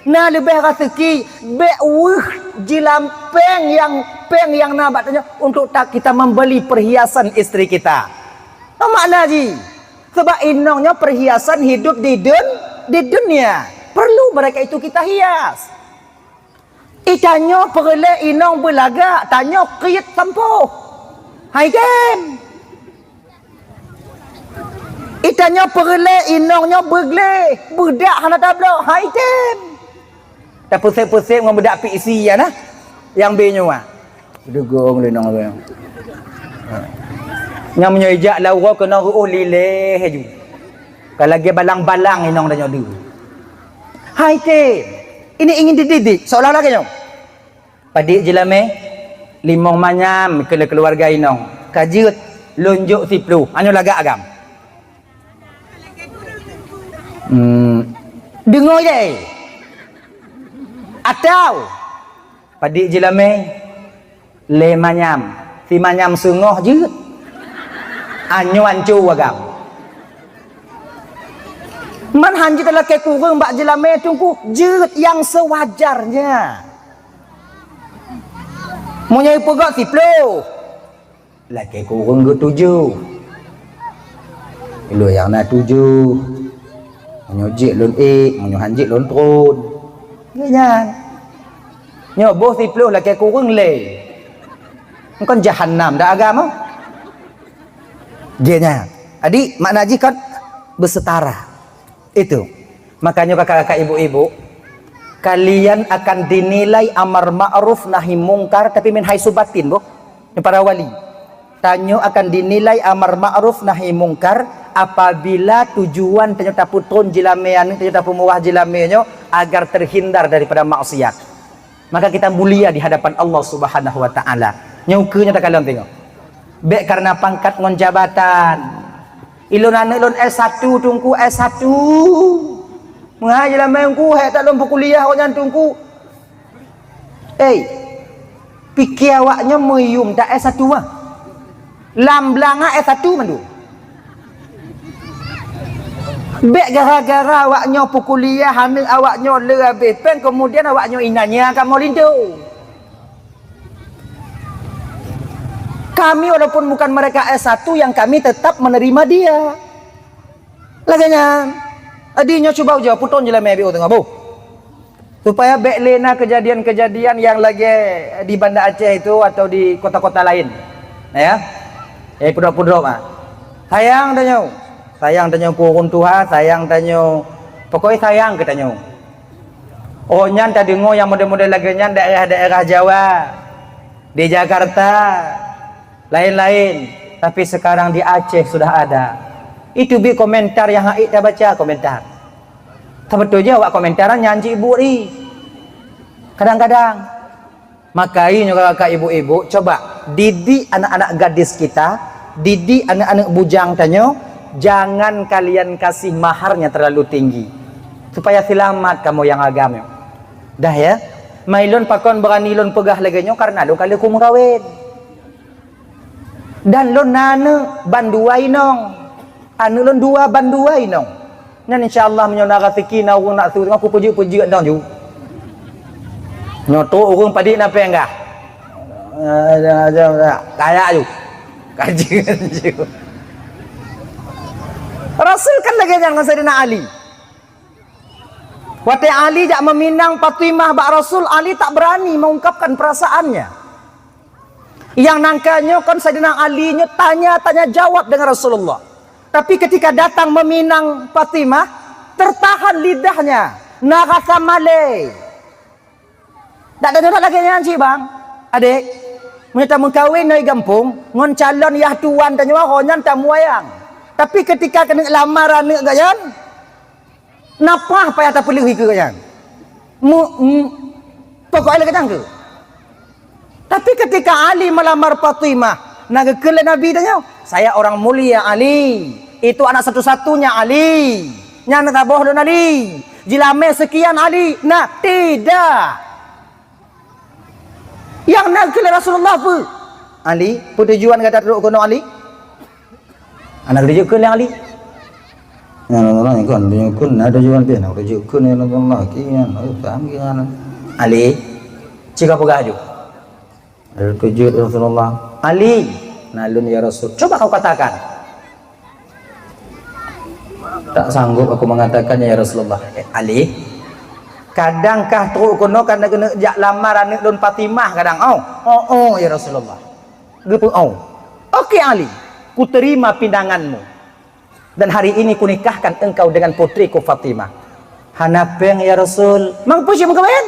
Na leubeh raseuki, bék weueh jilam péng nyang, péng nyang na bak tanyoe untuk ta-, kita membeli perhiasan istri kita. Apa makna jih? Sebab inong nyoe perhiasan hidup di dun-, di dunia. Perlu mereka itu kita hias. Itanyoe peureulée inong beulagak, tanyoe kriet sampôh. Hai tem. Itanyoe peureulée inong nyoe beugleh, beudak hana tabloe. Hai tem. Tapeusék-peusék ngon beudak pik isi ya nah. Yang be nyoe. Dugong lé nong. Nyang meunyoe ijak lam uroe keunoe reuôh lilée laju. Ka lagée balang-balang inong tanyoe deuh. Hai tem. Ini ingin dididik seolah-olah geuh nyoe. Padit jeulamé, limong manyam keu keuluwarga inong. Ka jeuet lôn jok siploh. Anyoe lagak agam. Hmm. Deungoe deh. Atau padit jeulamé, lé manyam, si manyam seungoh jeuet. Anyoe anco agam. Man han jeuet lakée kureueng bak jeulamé teungku, jeuet nyang sewajarnya. Meunyoe ipeugah siploh, lakée kureueng geutujoh. Lôn nyang na tujoh. Meunyoe jeuet lôn ék, meunyoe han jeuet lôn tron. Nyan. Nyoe boh siploh lakée kureueng lé. Kon jahanam dak agama. Jih nyan. Jadi makna jih kan bersetara. Itu. Makanya kakak-kakak ibu-ibu, kalian akan dinilai amar ma'ruf nahi mungkar tapi min haitsu batin boh. Nyoe para wali. Tanyoe akan dinilai amar ma'ruf nahi mungkar Apabila tujuan tanyoe tapeutrôn jilamé aneuk, tanyoe tapeumurah jilamé nyoe agar terhindar daripada maksiat, maka kita mulia di hadapan Allah Subhanahu wa Taala. Nyoe ukeue nyoe takalon teungoh. Bék karena pangkat ngon jabatan. Ilôn aneuk lôn S satu, Teungku, S satu. Meuhai jilamé Teungku, hék that lôn peukuliah awak nyan Teungku. Eh, pike awak nyoe meuyum that S satu ah. Lam blang ah S satu mandum. Bék gara-gara awak nyoe peukuliah, aneuk awak nyoe le habéh péng, kemudian awak nyoe inanya kamoe linto. Kami walaupun bukan mereka S satu, yang kami tetap menerima dia. Lagée nyan. Jadi nyoe cuba ujoe peutrôn jilamé biôh teungoh boh. Supaya bék lé na kejadian-kejadian yang lagée di Banda Aceh itu atau di kota-kota lain. Ya. Eh, pudrop-pudrop ah. Sayang tanyoe. Sayang tanyoe keu ureuëng tuha, sayang tanyoe, pokoknya sayang keu tanyoe. Oh, nyan tadeungoe nyang model-model lagée nyan daerah-daerah Jawa, di Jakarta, lain-lain. Tapi sekarang di Aceh sudah ada. Itu bi komentar nyang haiek tabaca komentar. Sebetul je awak komentar nyan cik bu ri. Kadang-kadang. Maka nyoe kakak ibu-ibu, coba didik anak-anak gadis kita, didik anak-anak bujang tanyoe, jangan kalian kasih maharnya terlalu tinggi. Supaya selamat kamoe nyang agam nyoe. Dah ya? Mai lôn pakon beurani lôn peugah lagée nyoe karena lôn ka lheueh kumeukawen. Dan lôn na aneuk ban dua inong. Aneuk lôn dua ban dua inong. Nyan insya Allah meunyoe na raseuki na ureuëng nak su teungoh kupeujeuet-peujeuet nyoe ju. Nyoe trok ureuëng padit na péng kah. Kaya ju. Kajeuen ju. Rasul kan lagée nyan ngon Saidina Ali. Watée Ali jak meuminang Fatimah bak Rasul, Ali tak berani mengungkapkan perasaannya. Nyang nangka nyoe kon Saidina Ali nyoe tanya-tanya jawab dengan Rasulullah. Tapi ketika datang meminang Fatimah, tertahan lidahnya, na rasa malée. Dak tanyoe lagée nyan cit bang, adek. Meunyoe tameukawen nyoe gampông ngon calon yah tuan tanyoe ho nyan tamuayang. Tapi ketika keuneuk lamar aneuk gobnyan, na paih payah tapeuleueh ikeue nyan. Mu, mu, pokok lagée nyan keuh. Tapi ketika Ali melamar Fatimah, na geukheun lé Nabi tanyoe, "Saya orang mulia Ali. Itu anak satu-satunya Ali. Nyan saboh lôn Ali. Jilamé sekian Ali." Nah, tidak. Nyang na geukheun lé Rasulullah peue? Ali, peue tujuan gata trok keunoe Ali? Hana geuteujeut kheun lé Ali. Ya Rasulullah, kon tujuan kheun, na tujuan pih, na geuteujeut kheun ya Rasulullah. Kian, oh, paham kian. Ali, cit ka peugah aju. Ada tujuan Rasulullah. Ali, na lôn ya Rasul. Coba kau katakan. Tak sanggup aku mengatakannya ya Rasulullah. Eh, Ali, kadang kah trok keunoe karena keuneuk jak lamar aneuk lôn Fatimah kadang. Oh, oh, oh ya Rasulullah. Geupeu oh. Oke Ali, kuterima pinanganmu. Dan hari ini kunikahkan engkau dengan putriku Fatimah. Hana péng ya Rasul. Mang peue cit meukawen?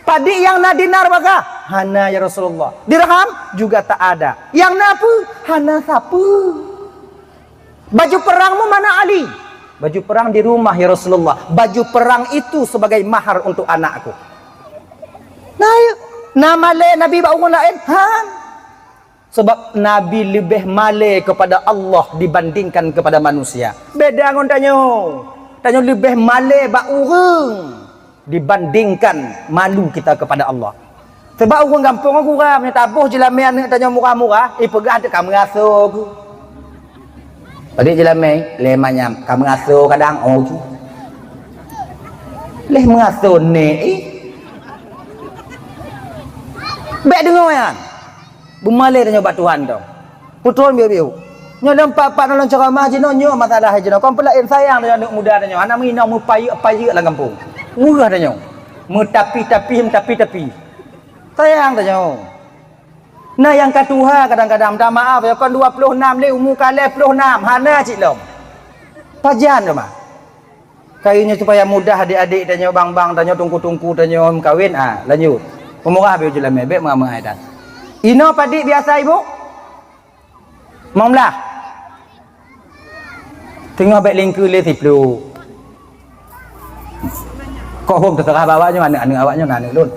Padit nyang na dinar bagaih? Hana ya Rasulullah. Dirham juga tak ada. Nyang na peue? Hana sapeue. Baju perangmu mana Ali? Baju perang di rumah ya Rasulullah. Baju perang itu sebagai mahar untuk anakku. Nah, ya. Na malée Nabi bak ureuëng laén? Han. Sebab Nabi leubeh malée kepada Allah dibandingkan kepada manusia. Beda ngon tanyoe. Tanyoe leubeh malée bak ureuëng dibandingkan malu kita kepada Allah. Sebab ureuëng gampông gura meunyoe taboh jilamé aneuk tanyoe murah-murah, ipeugah teuk ka meuraso ku. Padit jilamé lé manyam ka meuraso kadang oh tu. Lé meuraso nek ih. Bék deungoe nyan. Beumalée tanyoe bak Tuhan tu. Peutrôn biôh-biôh. Nyoe lom pat-pat nolong ceramah jinoe nyoe masalah jinoe. Kon peulaén sayang tanyoe aneuk muda tanyoe. Hana meuinong meupayeuek-payeuek lam gampông. Weueh tanyoe. Meutapi-tapi, meutapi-tapi. Sayang tanyoe. Na nyang ka tuha kadang-kadang minta maaf ya kon dua puluh enam lé umu ka lhèe puluh enam hana cit lom. Pajan teuma. Kayunyoe supaya mudah adik-adik tanyoe, bang-bang tanyoe, tungku-tungku tanyoe meukawen, ah, lanjut. Peumurah beu jeulamé, bék meuamai that. Inoe padit biasa ibu? Limong blah. Teungoh bèk lingkeue lé siploh. Kok hom teuseurah bak awaknyoe, aneuk-aneuk awaknyoe na aneuk lôn.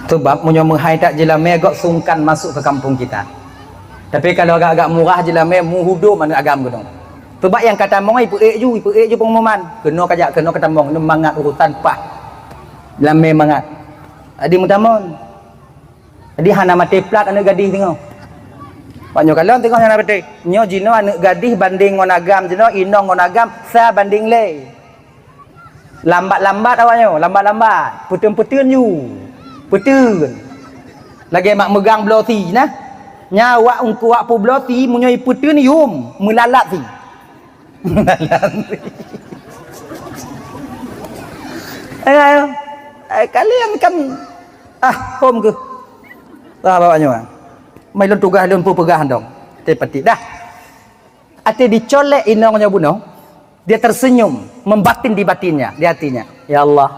Sebab meunyoe meuhai that jeulamé, gob sungkan masuk ke kampung kita. Tapi kalau agak-agak murah jeulamé, meuhudom aneuk agam keunoe. Sebab nyang ka tamong ipeuék ju, ipeuék ju pengumuman. Keunoe ka jak, keunoe ka tamong, nyoe mangat urusan pah. Jeulamé mangat. Jadi meutamong. Jadi hana maté plat aneuk gadih teungoh. Pak nyoe kalon teungoh hana maté. Nyoe jinoe aneuk gadih banding ngon agam jinoe, inong ngon agam sa banding lé. Lambat-lambat awaknyoe, lambat-lambat. Peuteun-peuteun ju. Peuteun. Lagèe mak meugang bloe si nah. Nya awak ungku wak peubloe si, meunyoe ipeuteun yum, meulalat si. Meulalat si. Eh, eh, kalian kan, ah, hom keuh. Ah, bak nyoe. Mai lôn tugaih lôn peupeugah dong. Teupetik dah. Até dicolek inong nyoe bunoe, dia tersenyum, membatin di batinnya, di hatinya. Ya Allah,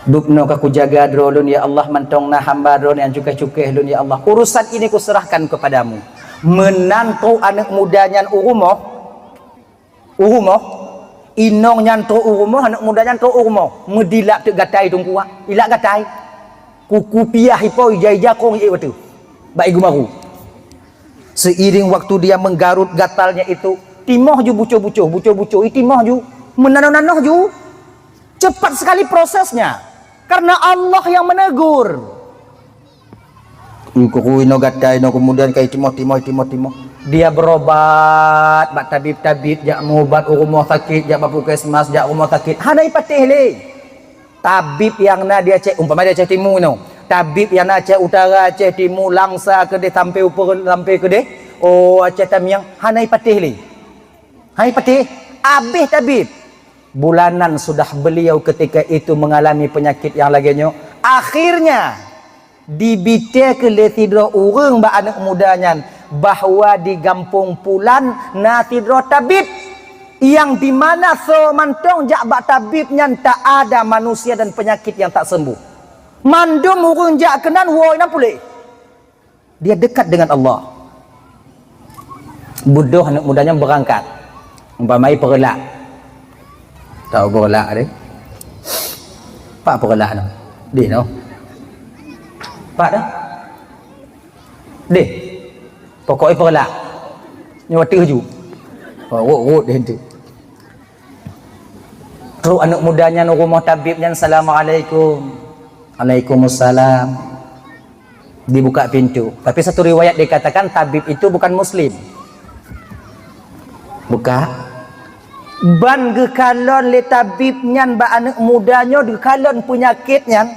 dubnoe ka kujaga droe lôn, ya Allah, mantong na hamba droe nyang cukéh-cukéh lôn, ya Allah. Urusan ini kuserahkan kepadamu. Meunan trok aneuk muda nyan u rumoh, u rumoh, inong nyan trok u rumoh, aneuk muda nyan trok u rumoh. Meudilak teuk gatai teungku, ilak gatai. Kuku piah ipo ija-ija kong ié watèe. Bak igu maru. Seiring waktu dia menggarut gatalnya itu, timoh ju bucoh-bucoh, bucoh-bucoh, i timoh ju, meunanoh-nanoh ju. Cepat sekali prosesnya. Karena Allah yang menegur. Kukui no gatai no, kemudian kai timoh, timoh, timoh, timoh. Dia berobat bak tabib-tabib, jak meuubat u rumoh sakit, jak bak puskesmas, jak rumoh sakit. Hana ipatéh lé. Tabib nyang na di Aceh, umpama di Aceh Timu nyoe, tabib nyang na Aceh Utara, Aceh Timu, Langsa keudeh, sampai upeue, sampai keudeh, oh, Aceh Tamiang, hana ipatéh lé. Hana ipatéh, abéh tabib. Bulanan sudah beliau ketika itu mengalami penyakit nyang lagèe nyoe. Akhirnya, dibitée keu lé sidroe ureuëng bak aneuk muda nyan bahwa di gampông pulan na sidroe tabib, nyang di mana soe mantong jak bak tabib nyan tak ada manusia dan penyakit yang tak sembuh. Mandum ureuëng jak keunan woe na puléh. Dia dekat dengan Allah. Beudôh aneuk muda nyan beurangkat. Umpama i Peureulak. Tahu Peureulak deh? Pak Peureulak nyoe. Deh nyoe. Pak dah? Deh. Pokok i Peureulak. Nyoe watèe ju. Oh, rot-rot deh tu. Trok aneuk muda nyan u rumoh tabib nyan, "Assalamualaikum." "Waalaikumsalam." Dibuka pintu. Tapi satu riwayat dikatakan tabib itu bukan muslim. Buka. Ban geukalon lé tabib nyan bak aneuk muda nyoe, geukalon peunyakét nyan,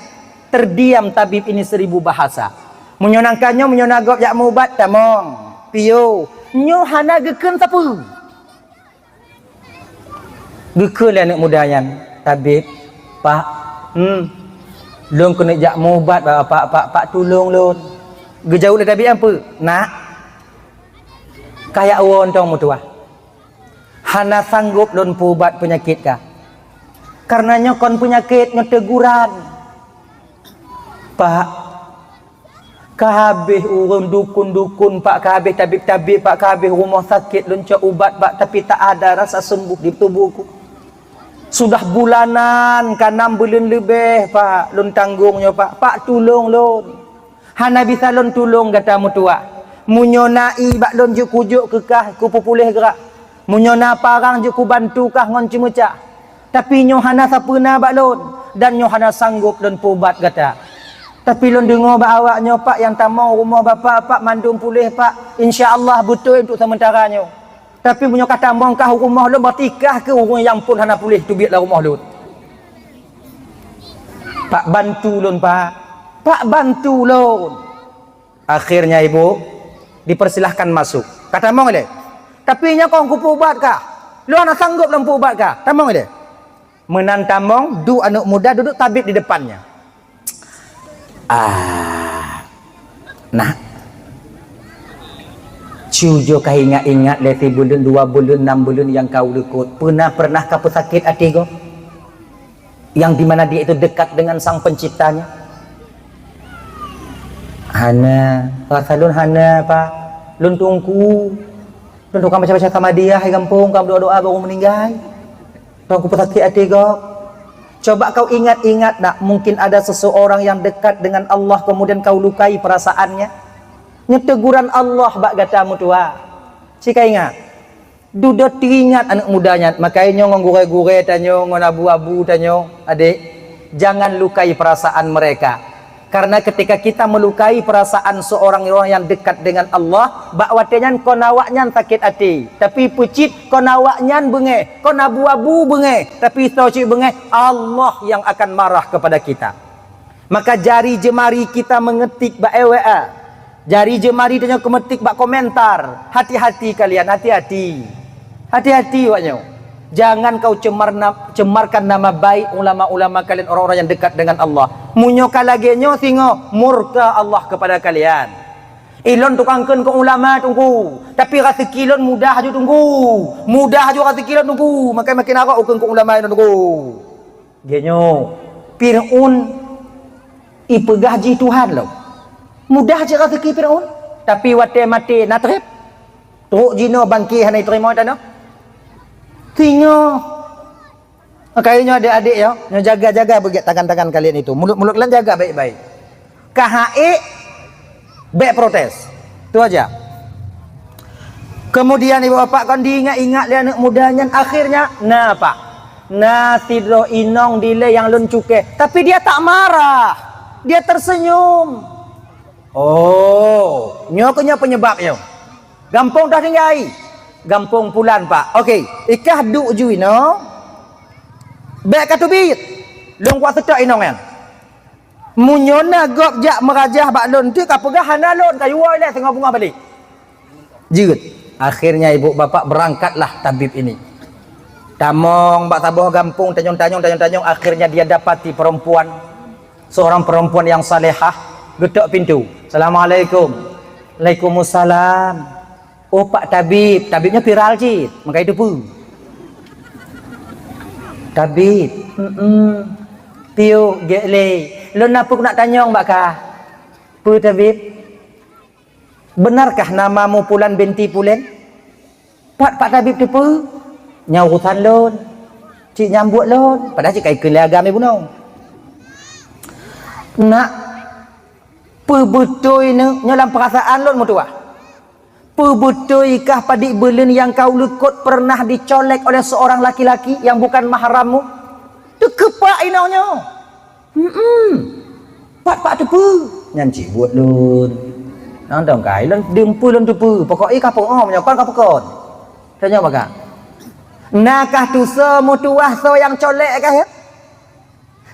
terdiam tabib ini seribu bahasa. Meunyoe nangka nyoe, meunyoe na gob jak meuubat, tamong, piôh. Nyoe hana geukheun sapeue. Geukheun lé aneuk muda nyan, "Tabib, Pak, hmm, lôn keuneuk jak meuubat bak Bapak, Pak, Pak tulông lôn." Geujaweueb lé tabib nyan peue? "Nak, kajak woe mantong meutuwah. Hana sanggôp lôn peuubat peunyakét kah. Kareuna nyoe kon peunyakét, nyoe teguran. Pak, ka habéh ureuëng dukun-dukun, Pak, ka habéh tabib-tabib, Pak, ka habéh rumoh sakét lôn cok ubat, Pak, tapi tak ada rasa sembuh di tubuhku. Sudah bulanan ka nam buleuen leubeh, Pak, lôn tanggong nyoe, Pak. Pak, tulông lôn. Hana bisa lôn tulông gata meutuwah. Meunyoe na ié bak lôn jeuet kujok keu kah, kupeupuléh grak. Meunyoe na parang jeuet kubantu kah ngon ceumeucah. Tapi nyoe hana sapeue na bak lôn, dan nyoe hana sanggôp lôn peuubat gata. Tapi lôn deungoe bak awak nyoe, Pak, nyang tamong u rumoh Bapak, Pak, mandum puléh, Pak. Insya Allah beutôi untuk sementara nyoe. Tapi meunyoe ka tamong kah u rumoh lôn, berarti kah keu ureuëng nyang phon hana puléh teubiet lam rumoh lôn. Pak, bantu lôn, Pak. Pak, bantu lôn." Akhirnya ibu dipersilahkan masuk. Ka tamong ilèe. Tapi nyoe kon kupeuubat kah. Lôn hana sanggôp lôn peuubat kah. Tamong ilèe. Meunan tamong, duek aneuk muda, duduek tabib di depannya. "Ah, nak. Cujo ka ingat-ingat lé sibuleuen, dua buleuen, nam buleuen nyang ka ulikot. Peuna pernah ka peusakét até gob?" Yang di mana dia itu dekat dengan Sang Penciptanya? "Hana, rasa lôn hana, Pak." Lôn teungku, lôn tukang baca-baca Samadiyah di gampông, ka doa-doa baru meuninggai. Teungku peusakét até gob. Coba kau ingat-ingat nak, mungkin ada seseorang yang dekat dengan Allah, kemudian kau lukai perasaannya. Nyoe teguran Allah bak gata meutuwah. Cika ingat. Dudoe teuingat aneuk muda nyan, makajih nyoe ngon gurée-gurée tanyoe, ngon abu-abu tanyoe, adek, jangan lukai perasaan mereka. Karena ketika kita melukai perasaan seorang orang yang dekat dengan Allah, bak watée nyan kon awaknyan sakét até, tapi peucit kon awaknyan beungéh, kon abu-abu beungéh, tapi soe cit beungéh, Allah yang akan marah kepada kita. Maka jari jeumari kita mengetik bak W A. Jari jeumari tanyoe keumetik bak komentar. Hati-hati kalian, hati-hati. Hati-hati awaknyoe. Jangan kau cemar na-, cemarkan nama baik ulama-ulama kalian, orang-orang yang dekat dengan Allah. Meunyoe ka lagée nyoe singoh, murka Allah kepada kalian. Ilôn tukang kheun keu ulama teungku, tapi raseuki lôn mudah ju teungku. Mudah ju raseuki lôn teungku. Makai makin arok ukheun keu ulama lôn teungku. Geuh nyoe, Fir'aun ipeugah jih Tuhan lom. Mudah cit raseuki Fir'aun, tapi watée maté na treb. Trok jinoe bangké hana iteurimong tanoh. Singoh. Makajih nyoe adek-adek yo, nyoe jaga-jaga beugét tangan-tangan kalian itu. Mulut-mulut kalian jaga baik-baik. Ka hak ék, bék protes. Tu aja. Kemudian ibu bapak kon diingat-ingat lé aneuk muda nyan, akhirnya na pak. Na sidroe inong dilée nyang lôn cukéh, tapi dia tak marah. Dia tersenyum. Oh, nyoe keuh nyoe penyebab nyoe. Gampông dah tinggai. Gampông pulan pak. Okey, ikah duek ju inoe. Bék ka teubiet. Lôn kuat seutôt inong nyan. Meunyoe na gob jak meurajah bak lôn, teuk ka peugah hana lôn, ka yue lé singoh beungoh balek. Jeuet. Akhirnya ibu bapak berangkatlah tabib ini. Tamong bak saboh gampông, tanyong-tanyong, tanyong-tanyong, akhirnya dia dapati perempuan, seorang perempuan yang salehah, geutok pintu. "Assalamualaikum." "Waalaikumsalam." "Oh, Pak Tabib." Tabib nyoe viral cit, meukai teupeue. "Tabib." "Mm-mm." "Piôh, gét lé. Lôn na peue keuneuk tanyong bak kah." "Peue, Tabib?" "Benarkah namamu Pulan binti Pulen?" "Pat Pak Tabib teupeue?" "Nyan urusan lôn. Cit nyan buet lôn." Padahai cit ka ikheun lé agam ibunoe. "Nak, peubeutôi nyoe lam peurasaan lôn meutuwah. Peubeutôi kah padik buleuen nyang ka u likot pernah dicolek oleh seorang laki-laki yang bukan mahrammu?" Teukeupak inong nyoe. "Hmm, pat Pak teupeue?" "Nyan cit buet lôn. Nang dong kai lôn deumpui lôn teupeue. Pokok i ka peuong nyoe kon ka peukon." Tanyong bak kah. "Na kah tusoe meutuwah soe nyang colek kah, ya?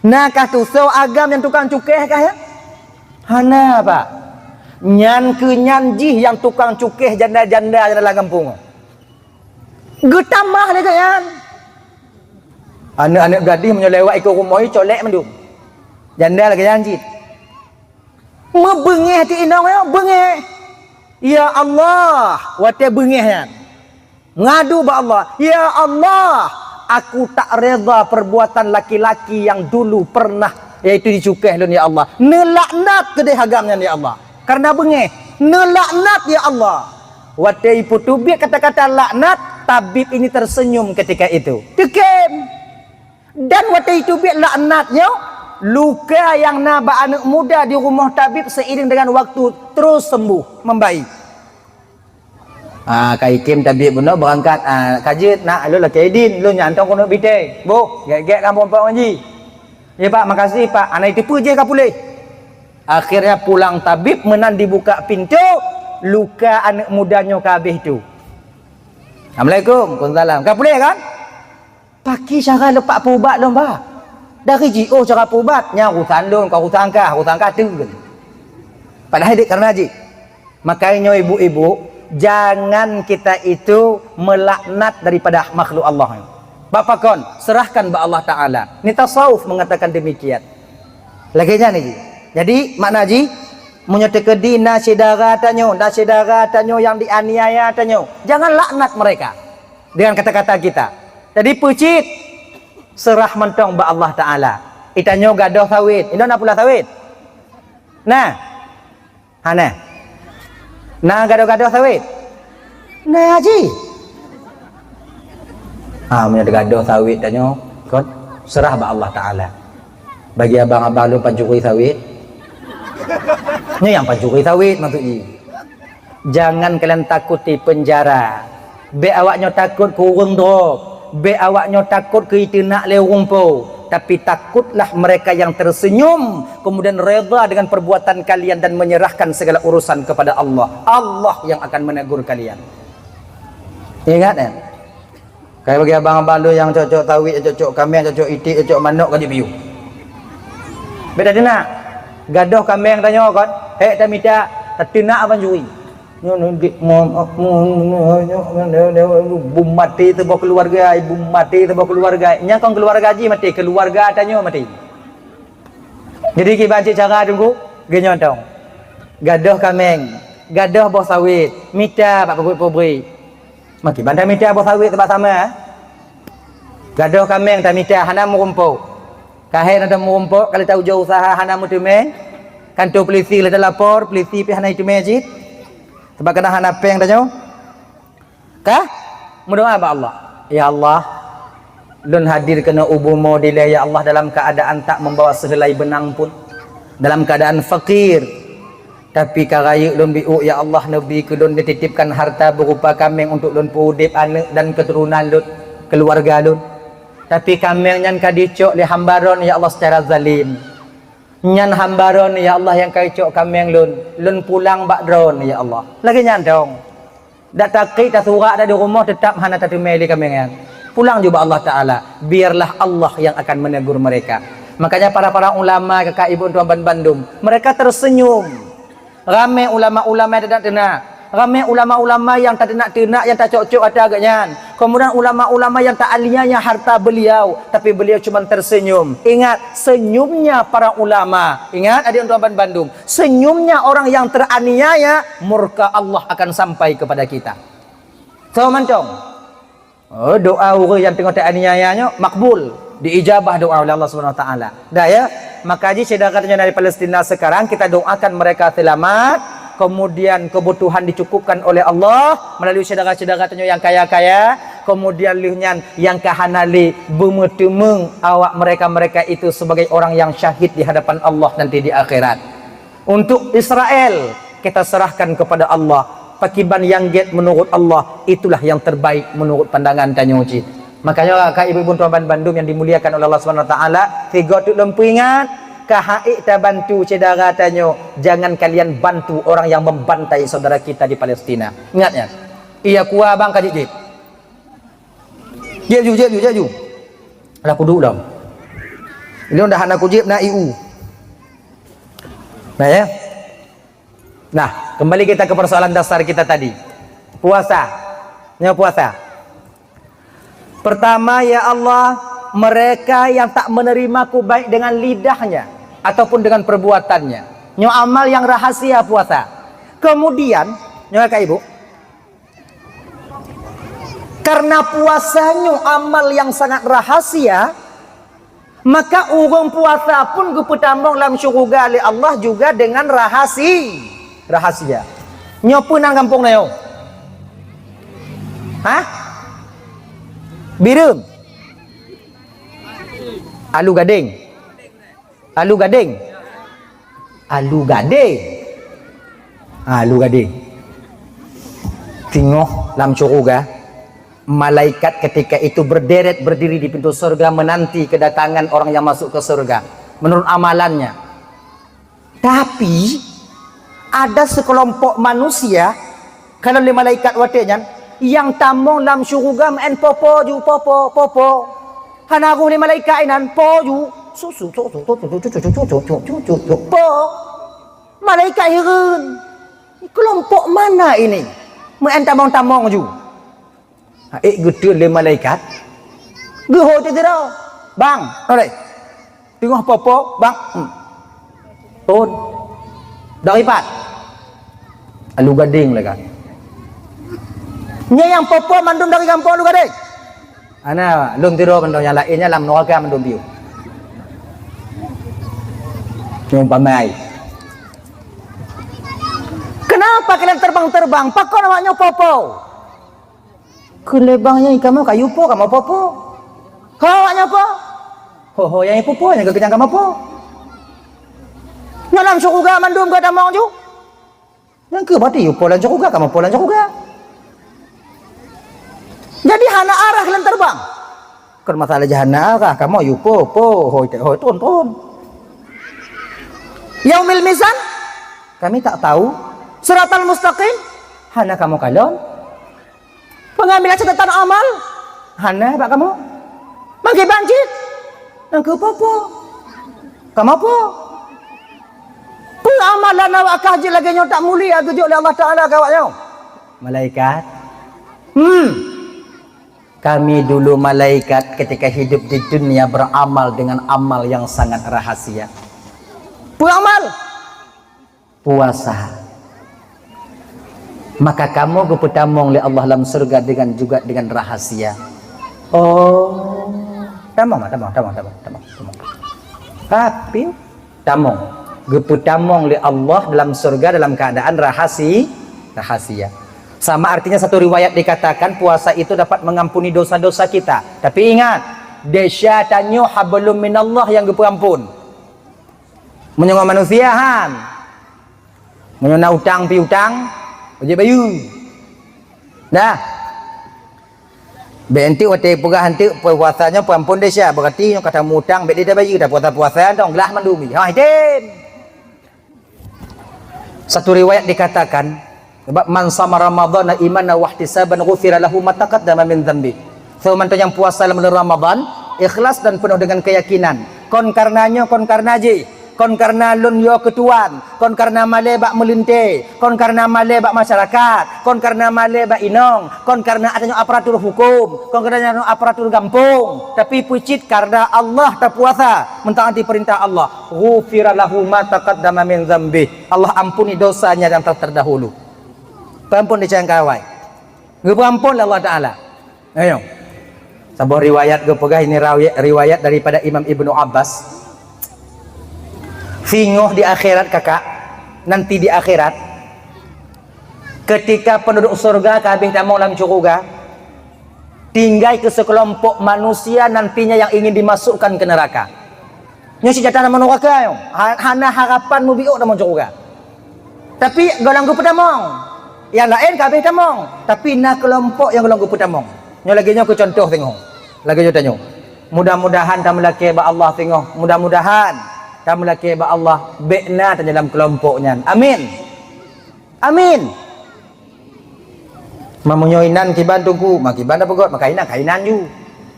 Na kah tusoe agam nyang tukang cukéh kah, ya?" "Hana, Pak." "Nyan keuh nyan jih nyang tukang cukéh janda-janda nyang dalam gampông." Geutamah lé geuh nyan. Aneuk-aneuk gadih meunyoe lewat iko rumoh i colek mandum. Janda lagée nyan cit. Meubeungéh ti inong nyoe, beungéh. Ya Allah, watée beungéh nyan. Ngadu bak Allah, "Ya Allah, aku tak reda perbuatan laki-laki yang dulu pernah, yaitu dicukéh lôn, ya Allah. Neulaknat keudeh agam nyan, ya Allah." Karena beungéh, "Neulaknat, ya Allah." Watée ipeuteubiet kata-kata laknat, tabib ini tersenyum ketika itu. Teukém. Dan watée iteubiet laknat nyoe, luka nyang na bak aneuk muda di rumoh tabib seiring dengan waktu terus sembuh, membaik. Ah, ka ikém tabib bunoe beurangkat, ah, ka jeuet, "Nak, lôn lakée idin, lôn nyang tong keuneuk bitée." "Boh, gét-gét kamoe pok ngaji." "Ya, Pak, makasih, Pak." Hana iteupeue jih ka puléh. Akhirnya pulang tabib meunan dibuka pintu, luka aneuk muda nyoe ka habéh tu. "Assalamualaikum." "Waalaikumsalam." "Ka puléh kan?" "Pakri cara leupak peuubat lôn, Bah. Dari jiôh cara peuubat, nyan urusan lôn, kon urusan kah, urusan kah teun." Padahai dek karena jih. Makanya nyoe ibu-ibu, jangan kita itu melaknat daripada makhluk Allah. Bak pakon, serahkan bak Allah Taala. Ni tasawuf mengatakan demikian. Lagèe nyan ni. Jadi, makna jih, meunyoe teukeudi na syedara tanyoe, na syedara tanyoe nyang dianiaya tanyoe, jangan laknat mereka dengan kata-kata kita. Jadi, peucit, seurah mantong bak Allah Taala. Geutanyoe gadôh sawét, inong na pula sawét? Nah. Hana. Na gadôh-gadôh sawét? Na ji. Ha, meunyoe gadôh sawét tanyoe, kon, seurah bak Allah Taala. Bagi abang-abang lôn pancuri sawét. Nyoe nyang pancuri sawét maksud jih. Jangan kalian takuti penjara. Bék awak nyoe takot keu ureuëng droe. Bék awak nyoe takot keu iteunak lé ureuëng po. Tapi takutlah mereka yang tersenyum, kemudian reda dengan perbuatan kalian dan menyerahkan segala urusan kepada Allah. Allah yang akan menegur kalian. Ingat, ya? Kai bagi abang-abang lôn nyang cok-cok sawét, cok-cok kaméng, cok-cok iték, cok-cok manok ka jipiôh. Bék tateunak. Gadôh kaméng tanyoe kon, hék tamita, tateunak pancuri. Nyoe, nyoe, di, mo-, mo-, mo-, nyoe, nyoe, nyoe, nyoe, bum maté teuboh keuluwarga, bum maté teuboh keuluwarga. Nyang kon keuluwarga jih maté, keuluwarga tanyoe maté. Jadi kiban cit cara Teungku, geuh nyoe tong. Gadôh kaméng, gadôh boh sawét, mita bak pabrik-pabrik. Makiban tamita boh sawét teubak sama, eh? Gadôh kaméng tamita hana meurumpok. Ka hék na meurumpok, ka lheueh taujoe useuha hana meuteumé. Kanto peulisi lheueh talapor, peulisi pih hana jiteumé cit. Sabab kadang hana péng tanyoe. Ka? Meudoá bak Allah. Ya Allah, lôn hadir keunoe u bumoe dilée, ya Allah, dalam keuadaan tak membawa seuheulai beunang pun. Dalam keuadaan fakir. Tapi ka rayeuk lôn biôk, ya Allah, neubi keu lôn neutitipkan harta beurupa kaméng untuk lôn peuudeb aneuëk dan keuturonan lôn, keuluwarga lôn. Tapi kaméng nyan ka jicok lé hamba Droen, ya Allah, seucara zalim. Nyan hamba Droen, ya Allah, nyang ka jicok kaméng lôn, lôn pulang bak Droen, ya Allah. Lagée nyan dong. Dak takrik tasurak dak di rumoh, teutab hana tateumé lé kaméng nyan. Pulang ju bak Allah Taala. Biarlah Allah yang akan menegur mereka. Makanya para-para ulama, kakak ibu tuan ban bandum, mereka tersenyum. Ramé ulama-ulama yang tadeunang-deunang. Ramé ulama-ulama yang tadeunang-deunang, yang tacok-cok ata geuh nyan. Kemudian ulama-ulama yang taaniaya harta beliau, tapi beliau cuma tersenyum. Ingat, senyumnya para ulama. Ingat, adik tuan ban bandum. Senyumnya orang yang teraniaya, murka Allah akan sampai kepada kita. Soe mantong? Oh, doa ureuëng nyang teungoh teuaniaya nyoe makbul, diijabah doa oleh Allah Subhanahu Wa Taala. Dah ya, maka jih syedara tanyoe dari Palestina sekarang kita doakan mereka selamat, kemudian kebutuhan dicukupkan oleh Allah melalui syedara-syedara tanyoe nyang kaya-kaya, kemudian lheueh nyan nyang ka hana lé beumeuteumé awak mereka-mereka itu sebagai orang yang syahid di hadapan Allah nanti di akhirat. Untuk Israel, kita serahkan kepada Allah. Pakiban nyang gét menurut Allah, itulah yang terbaik menurut pandangan tanyoe cit. Makanya, kak ibu-ibu tuan ban bandum yang dimuliakan oleh Allah Subhanahu Wa Taala, sigoe teuk lôn peuingat, ka han ék tabantu syedara tanyoe, jangan kalian bantu orang yang membantai saudara kita di Palestina. Ingat nyan. Iya kuah bang ka jijit. Jieb ju, jieb ju, jieb ju. Alah kuduek lom. Lôn dah hana kujieb na I U. Nah ya. Nah, kembali kita ke persoalan dasar kita tadi. Puasa. Nyoe puasa. Pertama, ya Allah, mereka yang tak menerimaku baik dengan lidahnya ataupun dengan perbuatannya. Nyoe amal yang rahasia puasa. Kemudian, nyoe kak ibu, karena puasa nyoe amal yang sangat rahasia, maka ureuëng puasa pun geupeutamong lam syeuruga lé Allah juga dengan rahasi-, rahasia. Nyoe peue nan gampông na nyoe? Hah? Bireuen. Alu gadeng. Alu gadeng. Alu gadeng. Alu gadeng. Teungoh lam syeuruga, malaikat ketika itu berderet berdiri di pintu surga menanti kedatangan orang yang masuk ke surga menurut amalannya. Tapi ada sekelompok manusia, kalon lé malaikat watée nyan, nyang tamong lam syeuruga meu'en popo ju, popo, popo. Hana roh lé malaikat inan, po ju. Susu, susu, susu, susu, susu, susu, susu, susu, susu, po. Malaikat hireuen. Kelompok mana ini? Meu'en tamong-tamong ju. Ha, ék geuteun lé malaikat. Geuhôi teuh sidroe. Bang, noleh. Teungoh popo, bang. Hmm. Thon. Dari pat. Alu gadeng lé kan. Nyan nyang popo mandum dari gampông Alu Gadeng. Ana, lôn tiro mandum nyang laén nyan lam neuraka mandum piôh. Nyang pamai. Kena Apa kalian terbang-terbang? Pakon awak nyoe po-po? Kheun lé bang nyan, "Kamoe kayue po, kamoe po-po." Ho awak nyoe po? Ho, ho, nyang po-po, nyang geukeujang kamoe po. Nyoe lam syeuruga mandum geutamong ju. Nyang keuh berarti yue po lam syeuruga, kamoe po lam syeuruga. Jadi hana arah kalian terbang. Kon masalah jih hana arah, kamoe yue po, po, hôi, hôi, tron, tron. Yaumil mizan, kami tak tahu. Siratal mustaqim, hana kamoe kalon. Pengambilan catatan amal, hana bak kamoe. Mangkée banjir, nang keuh po-po. Kamoe po. Peue amalan awak kah jeuet lagée nyoe tak mulia geujok lé Allah Taala keu awak nyoe? Malaikat. Hmm. Kami dulu malaikat ketika hidup di dunia beramal dengan amal yang sangat rahasia. Peue amal? Puasa. Maka kamoe geupeutamong lé Allah lam syeuruga dengan juga dengan rahasia. Oh, tamong, tamong, tamong, tamong, tamong, tamong. Tapi tamong, geupeutamong lé Allah dalam syeuruga dalam keadaan rahasi-, rahasia. Sama artinya satu riwayat dikatakan puasa itu dapat mengampuni dosa-dosa kita. Tapi ingat, desya tanyoe hablum minallah nyang geupeuampon. Meunyoe ngon manusia han. Meunyoe na utang piutang, ojek bayeue. Dah. Bék enteuk watée peugah enteuk puasa nyoe peuampon desya, berarti nyoe ka tamutang bék lé tabayeue, tapuasa-puasa dong glah mandum. Ha, hidin. Satu riwayat dikatakan, sebab, "Man shama Ramadhana imanan wahtisaban ghufira lahu ma taqaddama min dzanbi." Soe mantong nyang puasa lam buleuen Ramadhan, ikhlas dan penuh dengan keyakinan. Kon kareuna nyoe, kon kareuna jih, kon kareuna lôn yo keu tuan, kon kareuna malée bak meulintée, kon kareuna malée bak masyarakat, kon kareuna malée bak inong, kon kareuna ata nyoe aparatur hukum, kon kareuna nyoe aparatur gampông, tapi peucit kareuna Allah tapuasa, meutaati peurintah Allah. Ghufira lahu ma taqaddama min dzanbih. Allah ampuni dosanya yang telah terdahulu. Peuampon di cangkawai. Geupeuampon lé Allah Taala. Ayo. Saboh riwayat geupeugah ini rawi-, riwayat daripada Imam Ibnu Abbas. Singoh di akhirat, kakak, nanti di akhirat, ketika penduduk surga ka habéh tamong lam syeuruga, tinggai keu seukelompok manusia nantinya yang ingin dimasukkan ke neraka. Nyoe sijata na meunoe ka nyoe. Ha-, hana harapan mubiôk na meujoe uga. Tapi gohlom geupeutamong. Nyang laén ka habéh tamong, tapi na keulompok nyang gohlom geupeutamong. Nyoe lagée nyoe keu contoh singoh. Lagée nyoe tanyoe. Mudah-mudahan tameulakée bak Allah singoh. Mudah-mudahan tameulakée bak Allah bék na tanyoe lam keulompok nyan. Amin. Amin. Ma meunyoe inan kiban teungku, ma kiban tapeugot, maka inan ka inan ju.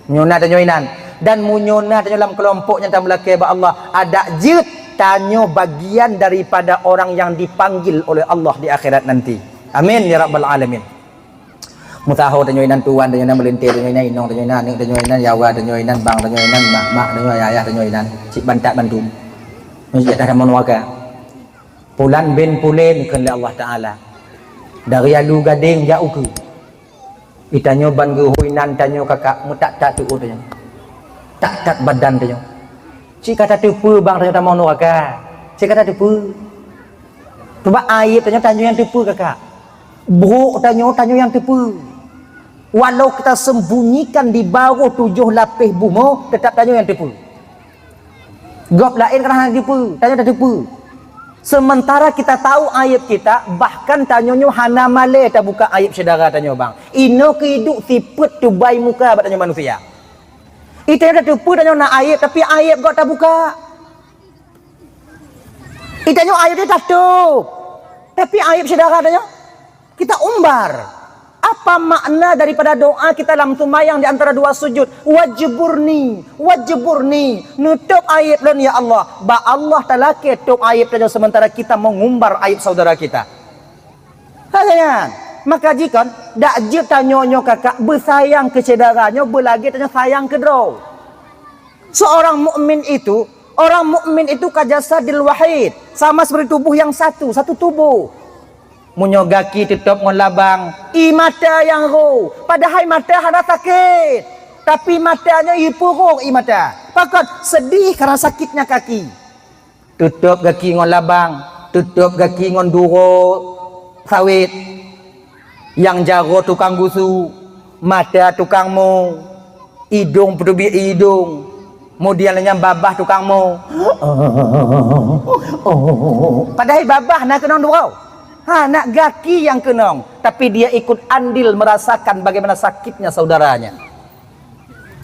Meunyoe na tanyoe inan, dan meunyoe na tanyoe lam keulompok nyang tameulakée bak Allah, adak jeuet tanyoe bagian daripada orang yang dipanggil oleh Allah di akhirat nanti. Amin ya rabbal alamin. Meusaho tanyoe inan tuan, tanyoe inan meulintée, tanyoe inan inong, tanyoe inan aneuk, tanyoe inan yawa, tanyoe inan bang, tanyoe inan mak, mak, tanyoe ayah, tanyoe inan cit bantat bandum. Nyoe jatah dalam neraka. Pulan bin Pulen kheun lé Allah Taala. Dari Alu Gadeng jak ukeue. Itanyoe ban geuhôi nan tanyoe kakak meutat-tat tuot tanyoe. Tat-tat badan tanyoe. Cit ka tateupeue bang tanyoe tamong nuraka. Cit ka tateupeue. Sebab aib tanyoe, tanyoe nyang teupeue kakak. Brok tanyoe, tanyoe nyang teupeue. Walau kita sembunyikan di bawah tujoh lapéh bumoe, tetap tanyoe nyang teupeue. Gob laén kan hana teupeue, tanyoe tateupeue. Sementara kita tahu aib kita, bahkan tanyoe nyoe hana malée tabuka aib syedara tanyoe bang. Inoe keuiduek sifeuet teubai muka bak tanyoe manusia. Itanyoe tateupeue tanyoe na aib, tapi aib gob tabuka. Itanyoe aib tatôb, tapi aib syedara tanyoe kita umbar. Apa makna daripada doa kita lam seumayang di antara dua sujud? "Wajburni, wajburni." Neutôb aib lôn, ya Allah. Bak Allah talakée tôb aib tanyoe sementara kita mengumbar aib saudara kita. Hai nyan, maka jikon dak jeuet tanyoe nyoe kakak beusayang keu syedara nyoe beulagée tanyoe sayang keu droe. Seorang mukmin itu, orang mukmin itu ka jasadil wahid, sama seperti tubuh yang satu, satu tubuh. Meunyoe gaki teutôb ngon labang, ie mata nyang ro, padahai mata hana sakét, tapi mata nyoe ie purôh ie mata. Pakon? Sedih karena sakitnya kaki. Teutôb gaki ngon labang, teutôb gaki ngon duro, Sawét, nyang jaroe tukang gusu, mata tukang mo, idong peuteubiet idong, kemudian lé nyan babah tukang mo. Padahai babah na keunong droe. Ha, nak gaki nyang keunong, tapi dia ikut andil merasakan bagaimana sakitnya saudaranya.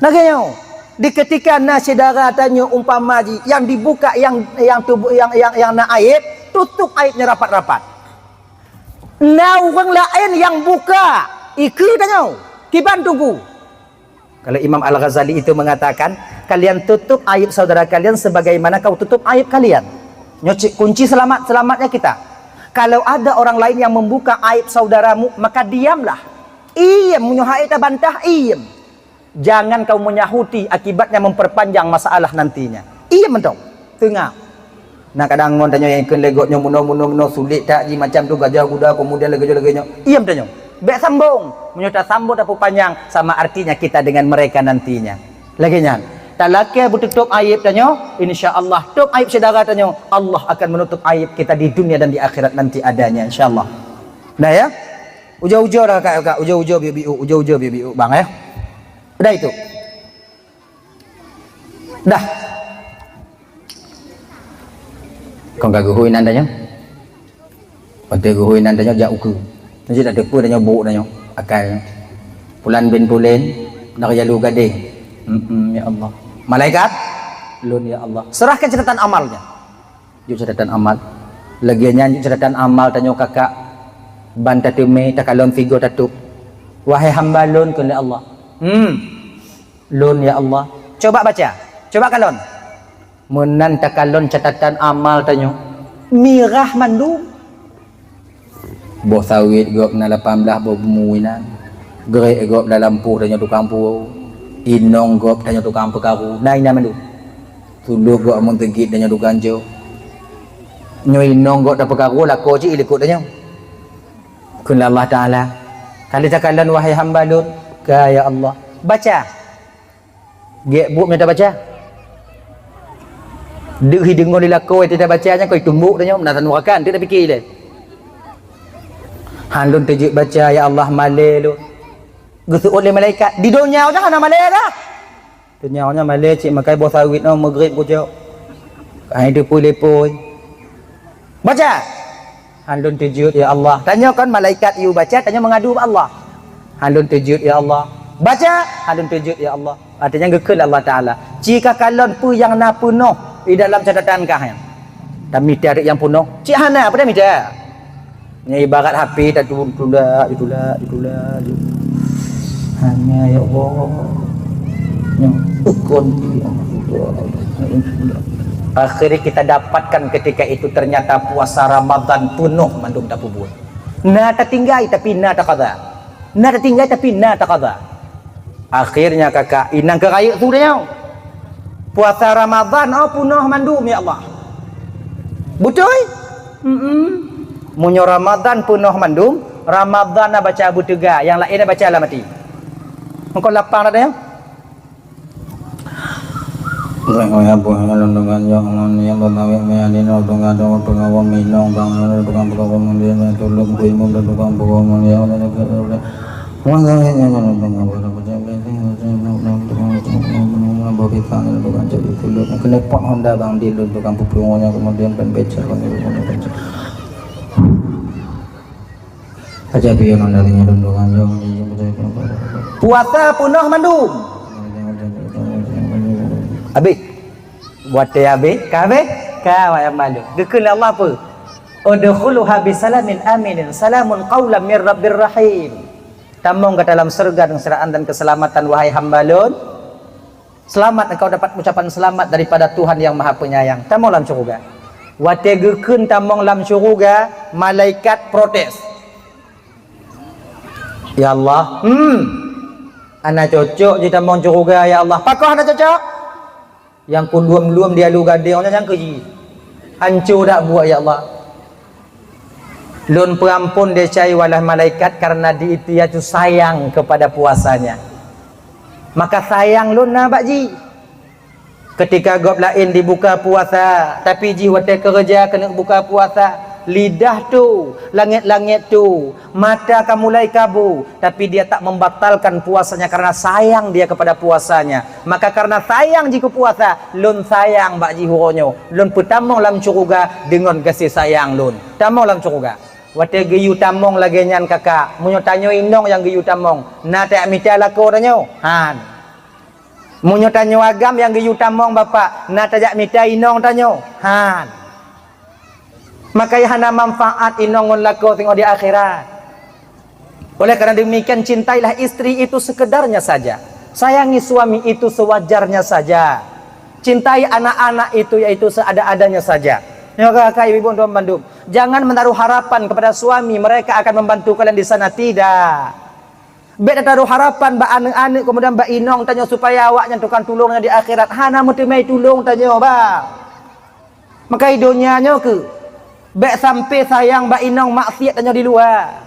Lagèe nyoe, di ketika na syedara tanyoe umpama jih, nyang dibuka nyang, nyang tuboh, nyang, nyang, nyang na aib, tutup aibnya rapat-rapat. Na ureueng laén nyang buka, ikeue tanyoe, kiban tugu. Kalau Imam Al-Ghazali itu mengatakan, "Kalian tutup aib saudara kalian sebagaimana kau tutup aib kalian." Nyoe cit kunci selamat-selamatnya kita. Kalau ada orang lain yang membuka aib saudaramu, maka diamlah. Iem, meunyoe hana tabantah, iem. Jangan kau menyahuti, akibatnya memperpanjang masalah nantinya. Iem mantong. Teungap. Na kadang ngon tanyoe nyang ikheun lé gobnyoe meunoe, meunoe, meunoe, sulet that jih macam tu, gajah guda, kemudian lagèe nyoe, lagèe nyoe. Iem tanyoe. Bèk sambong. Meunyoe tasambong, tapeupanyang, sama artinya kita dengan mereka nantinya. Lagèe nyan. Talakèe beututôp aib tanyoe, insya Allah, tôp aib syedara tanyoe, Allah akan menutup aib kita di dunia dan di akhirat nanti adanya, insya Allah. Nah ya. Ujoe-ujoe dah, Kak, Kak. Ujoe-ujoe biuk-biuk, ujoe-ujoe biuk-biuk, bang, ya. Dah itu. Dah. Kon ka geuhôi nan tanyoe. Watèe geuhôi nan tanyoe jak ukeue. Nyoe cit tateupeue tanyoe buet tanyoe. Akai. Pulan bin Pulen dari Jalur Gadeng. Mm-mm, ya Allah. Malaikat, lôn ya Allah. Serahkan catatan amalnya. Jok catatan amal. Lagèe nyan jok catatan amal tanyoe kakak. Ban tateumé takalon sigoe tatôp. Wahai hamba lôn, kheun lé Allah. Hmm. Lôn ya Allah. Coba baca. Coba kalon. Meunan takalon catatan amal tanyoe. Mirah mandum. Boh sawét gob na lapan blaih boh bumoe inan. Grek gob na lampôh tanyoe tukang puwoe. Inong gob tanyoe tukang peukaru. Na inan mandum. Sulôk gob meuteugét tanyoe tukang cok. Nyoe inong gob tapeukaru lakoe cit i likot tanyoe. Kheun lé Allah Taala, "Ka lheueh takalon wahai hamba lôn?" "Ka ya Allah." "Baca." Gèt buet meunyoe tabaca. Deuh hi deungon di lakoe teuh tabaca nyan keu tumbok tanyoe, meunan tanuraka, teuh tapiké lé. Han lôn teujeuet baca, ya Allah, malèe lôn. Geuseuôt lé malaikat, di donya nyoe hana malèe dah. Donya nyoe malèe cit makai boh sawét nyoe, meugreb kucok. Hai teupui lé pui. Baca. Han lôn teujeuet, ya Allah. Tanyoe kan malaikat yue baca, tanyoe meungadu bak Allah. Han lôn teujeuet, ya Allah. Baca, han lôn teujeuet, ya Allah. Artinya geukheun lé Allah Taala. Ci ka kalon peue nyang na peunoh di dalam catatan kah nyan. Tamita rot nyang peunoh. Cit hana, peue tamita? Nyan ibarat H P tatulak, ditulak, ditulak, ditulak. Hanya ya Allah. Nyoe kon. Akhirnya kita dapatkan ketika itu ternyata puasa Ramadan peunoh mandum tapeubuet. Na tatinggai tapi na taqadha. Na tatinggai tapi na taqadha. Akhirnya kakak inong keu rayeuk su tanyoe. Puasa Ramadan oh peunoh mandum ya Allah. Beutôi? Mm-mm. Meunyoe Ramadan peunoh mandum, Ramadan na baca beuteuga, nyang laén na baca lam até. Meuko lapang dah tanyoe. Ureueng nyang buet ngon lôn deungon nyoe ngon nyang beumawét meunan nyoe deungon deungon peungawai minong bang nyoe tukang peungawai meunyoe tulông kui meunan tukang peungawai meunyoe. Keuneuk pot honda bang di lôn tukang peupeurunoe nyoe keumudian ban becak bang di lôn tukang becak. Aja piye ngon dari nyoe dong dong anjong. Puasa peunoh mandum. Habéh. Watèe habéh, ka habéh, ka wayang malu. Geukheun lé Allah peue? Udkhuluha bisalamin aminin, salamun qaulam mir rabbir rahim. Tamong ka dalam syeuruga deungon keuseudahan dan keuseulamatan, wahai hamba Lôn. Selamat, engkau dapat ucapan selamat daripada Tuhan yang Maha Penyayang. Tamong lam syeuruga. Watèe geukheun tamong lam syeuruga, malaikat protes. Ya Allah, hmm, hana cocok jitamong syeuruga, ya Allah. Pakon hana cocok? Nyang kulom-lom di Jalur Gadeng nyan keu jih. Hanco dak buet, ya Allah. Lôn peuampôn desya i walah malaikat karena di, dia tu sayang kepada puasanya. Maka sayang Lôn na bak jih. Ketika gob laén dibuka puasa, tapi jih watèe keureuja keuneuk buka puasa, Lidah tu, langét-langét tu, mata ka mulai kabu, tapi dia tak membatalkan puasanya karena sayang dia kepada puasanya. Maka karena sayang jih keu puasa, lôn sayang bak jih uroe nyoe. Lôn peutamong lam syeuruga deungon gaséh sayang lôn. Tamong lam syeuruga. Watée geuyue tamong lagée nyan kakak, meunyoe tanyoe inong nyang geuyue tamong, na tajak mita lakoe tanyoe? Han. Meunyoe tanyoe agam nyang geuyue tamong bapak, na tajak mita inong tanyoe? Han. Maka hana manfaat inong ngon lakoe singoh di akhirat. Oleh karena demikian, cintailah istri itu sekedarnya saja. Sayangi suami itu sewajarnya saja. Cintai anak-anak itu yaitu seada-adanya saja. Nyoe kakak ibu-ibu tuan bandum, jangan menaruh harapan kepada suami mereka akan membantu kalian di sana, tidak. Bék tataruh harapan bak aneuk-aneuk kemudian bak inong tanyoe supaya awaknyan tukang tulông nyan di akhirat. Hana meuteumé tulông tanyoe, bang. Maka i donya nyoe keuh, bék sampai sayang bak inong maksiat tanyoe di luwa.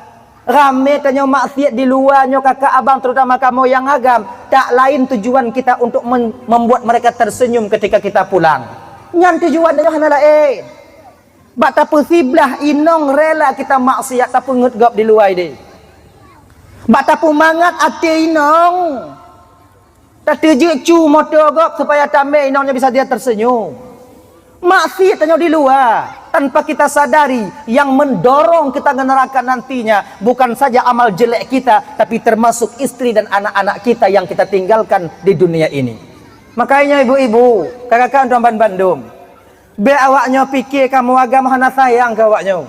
Ramé tanyoe maksiat di luwa nyoe kakak abang, terutama kamoe nyang agam. Tak lain tujuan kita untuk men-, membuat mereka tersenyum ketika kita pulang. Nyan tujuan tanyoe hana laén. Bak tapeusiblah inong rela kita maksiat tapeungeut gob di luwa idéh. Bak tapeumangat até inong. Tateujeuk cu moto gob supaya tamé inong nyan bisa dia tersenyum. Maksiat tanyoe di luwa, tanpa kita sadari, yang mendorong kita ke neraka nantinya bukan saja amal jelek kita, tapi termasuk istri dan anak-anak kita yang kita tinggalkan di dunia ini. Makanya ibu-ibu, kakak-kakak tuan bandum, bék awaknyoe pike kamoe agam hana sayang keu awaknyoe.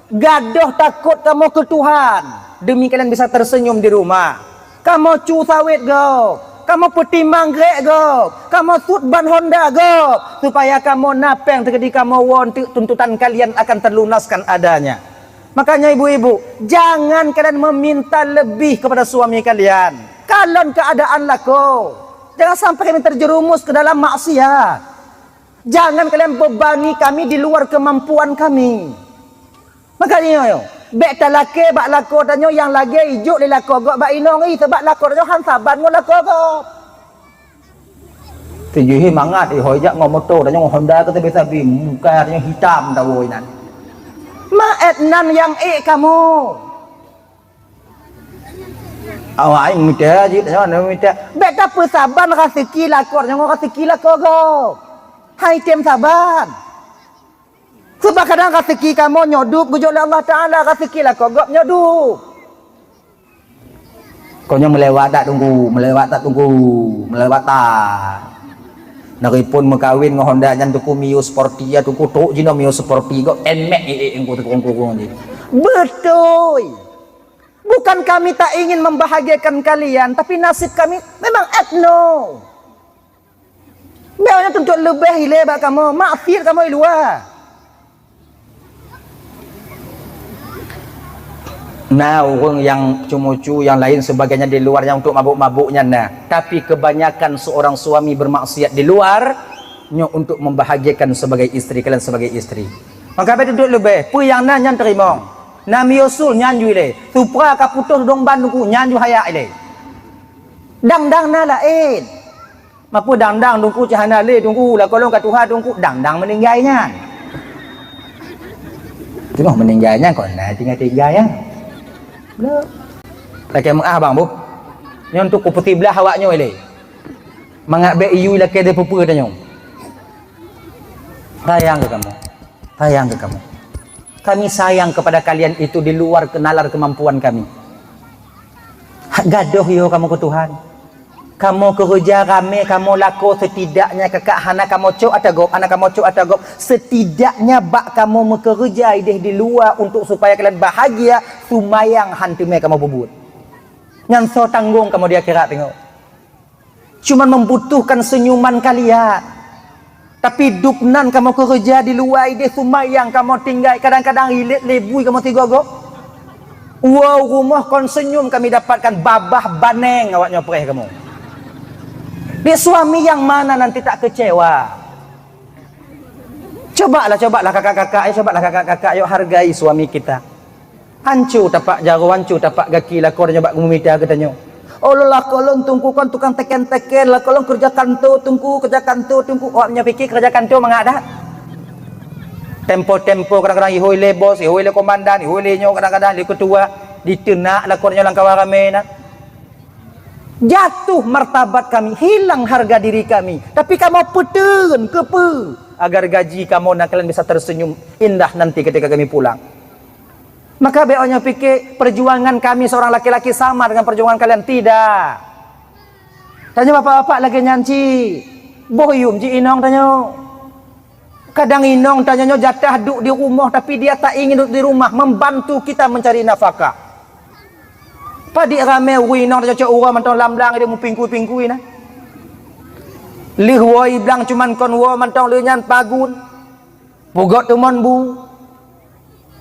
Gadôh takot kamoe keu Tuhan, demi kalian bisa tersenyum di rumah. Kamoe cu sawét gob, kamoe peutimang grék gob, kamoe sut ban honda gob, supaya kamoe na péng teukeudi kamoe woe eunteuk tuntutan kalian akan terlunaskan adanya. Makanya ibu-ibu, jangan kalian meminta lebih kepada suami kalian. Kalon keadaan lakoe. Jangan sampai kami terjerumus ke dalam maksiat. Jangan kalian bebani kami di luar kemampuan kami. Makanya, bék talakée bak lakoe tanyoe nyang lagée ijok lé lakoe gob bak inong i, sabab lakoe tanyoe han saban ngon lakoe gob. Tujoh mangat ihôi jak ngon moto tanyoe ngon Honda keu sabe-sabe, muka tanyoe hitam tawoe inan. Maet nan nyang ék kamoe. Awai mita jih, nyoe mita. Bék tapeusaban raseuki lakoe nyoe ngon raseuki lakoe gob. Hai tem saban. Sebab kadang raseuki kamoe nyoe dub geujok lé Allah Taala, raseuki lakoe gob nyoe dub. Kau nyoe meulewat dak tunggu, meulewat dak tunggu, meulewat dak. Nari pun meukawen ngon Honda nyan tunggu Mio Sporty ya tunggu trok jinoe Mio Sporty gob Nmax eh eh engko tunggu tunggu jih. Beutôi. Bukan kami tak ingin membahagiakan kalian, tapi nasib kami memang etno. Bék nyan tuntut leubeh ilée bak kamoe, maksiat kamoe i luwa. Na ureuëng nyang ceumucu, nyang laén sebagainya di luar nyang untuk mabuk-mabuk nyan na. Tapi kebanyakan seorang suami bermaksiat di luar nyoe untuk membahagiakan sebagai istri kalian sebagai istri. Maka bék tuntut leubeh, peue nyang na nyan teurimong. Na Mio Soul nyan ju ilée, Supra ka putôh dong ban tungku nyan ju hayak ilée. Dang-dang na laén. Mapeue dang-dang tungku cit hana lé tungku, lakoe lôn ka tuha tungku, dang-dang meuninggai nyan. Teungoh meuninggai nyan kon na tinggai-tinggai nyan. Lakée meuah bang bu. Nyoe untuk kupeusiblah awak nyoe lé. Mangat bék iyue lakée deuh peue-peue tanyoe. Sayang keu kamoe. Sayang keu kamoe. Kami sayang kepada kalian itu di luar ke-, nalar kemampuan kami. Hak gadôh yo kamoe keu Tuhan. Kamoe keureuja ramé, kamoe lakoe setidaknya kakak hana kamoe cok ata gob, hana kamoe cok ata gob. Setidaknya bak kamoe meukeureuja idéh di luwa untuk supaya kalian bahagia, sumayang han teumé kamoe peubuet. Nyan soe tanggong kamoe di akhirat teungoh. Cuman membutuhkan senyuman kalian. Tapi dub nan kamoe keureuja di luwa idéh sumayang kamoe tinggai, kadang-kadang ilét lé bui kamoe sigoe-goe. Woe rumoh kon senyum kami dapatkan, babah baneng awak nyoe preh kamoe. Di suami yang mana nanti tak kecewa? Cobalah, cobalah kakak-kakak, ya, cobalah kakak-kakak, yuk hargai suami kita. Hanco tapak jaroe, hanco tapak gaki lakoe tanyoe bak geumita keu tanyoe. Oh, lakoe lôn tungku kon tukang teken-teken, lakoe lôn keureuja kanto tungku, keureuja kanto tungku. Awak nyoe pike keureuja kanto mangat dak? Tempo-tempo kadang-kadang ihôi lé bos, ihôi lé komandan, ihôi lé nyoe kadang-kadang lé ketua, diteunak lakoe nyoe lam kawan ramé na. Jatuh martabat kami, hilang harga diri kami. Tapi kamoe peuteun, keupeue? Agar gaji kamoe na kalian bisa tersenyum indah nanti ketika kami pulang. Maka bék nyoe pike perjuangan kami seorang laki-laki sama dengan perjuangan kalian. Tidak. Tanyoe bapak-bapak lagée nyan cit. Boh yuem jih inong tanyoe. Kadang inong tanyoe nyoe jatah duek di rumoh, tapi dia tak ingin duduk di rumah, membantu kita mencari nafkah. Padit ramé ureuëng inong tanyoe cok uroe mantong lam blang dia meupingkui-pingkui na. Lheueh woe i blang cuman kon woe mantong lheueh nyan pagun. Peugot teumon bu.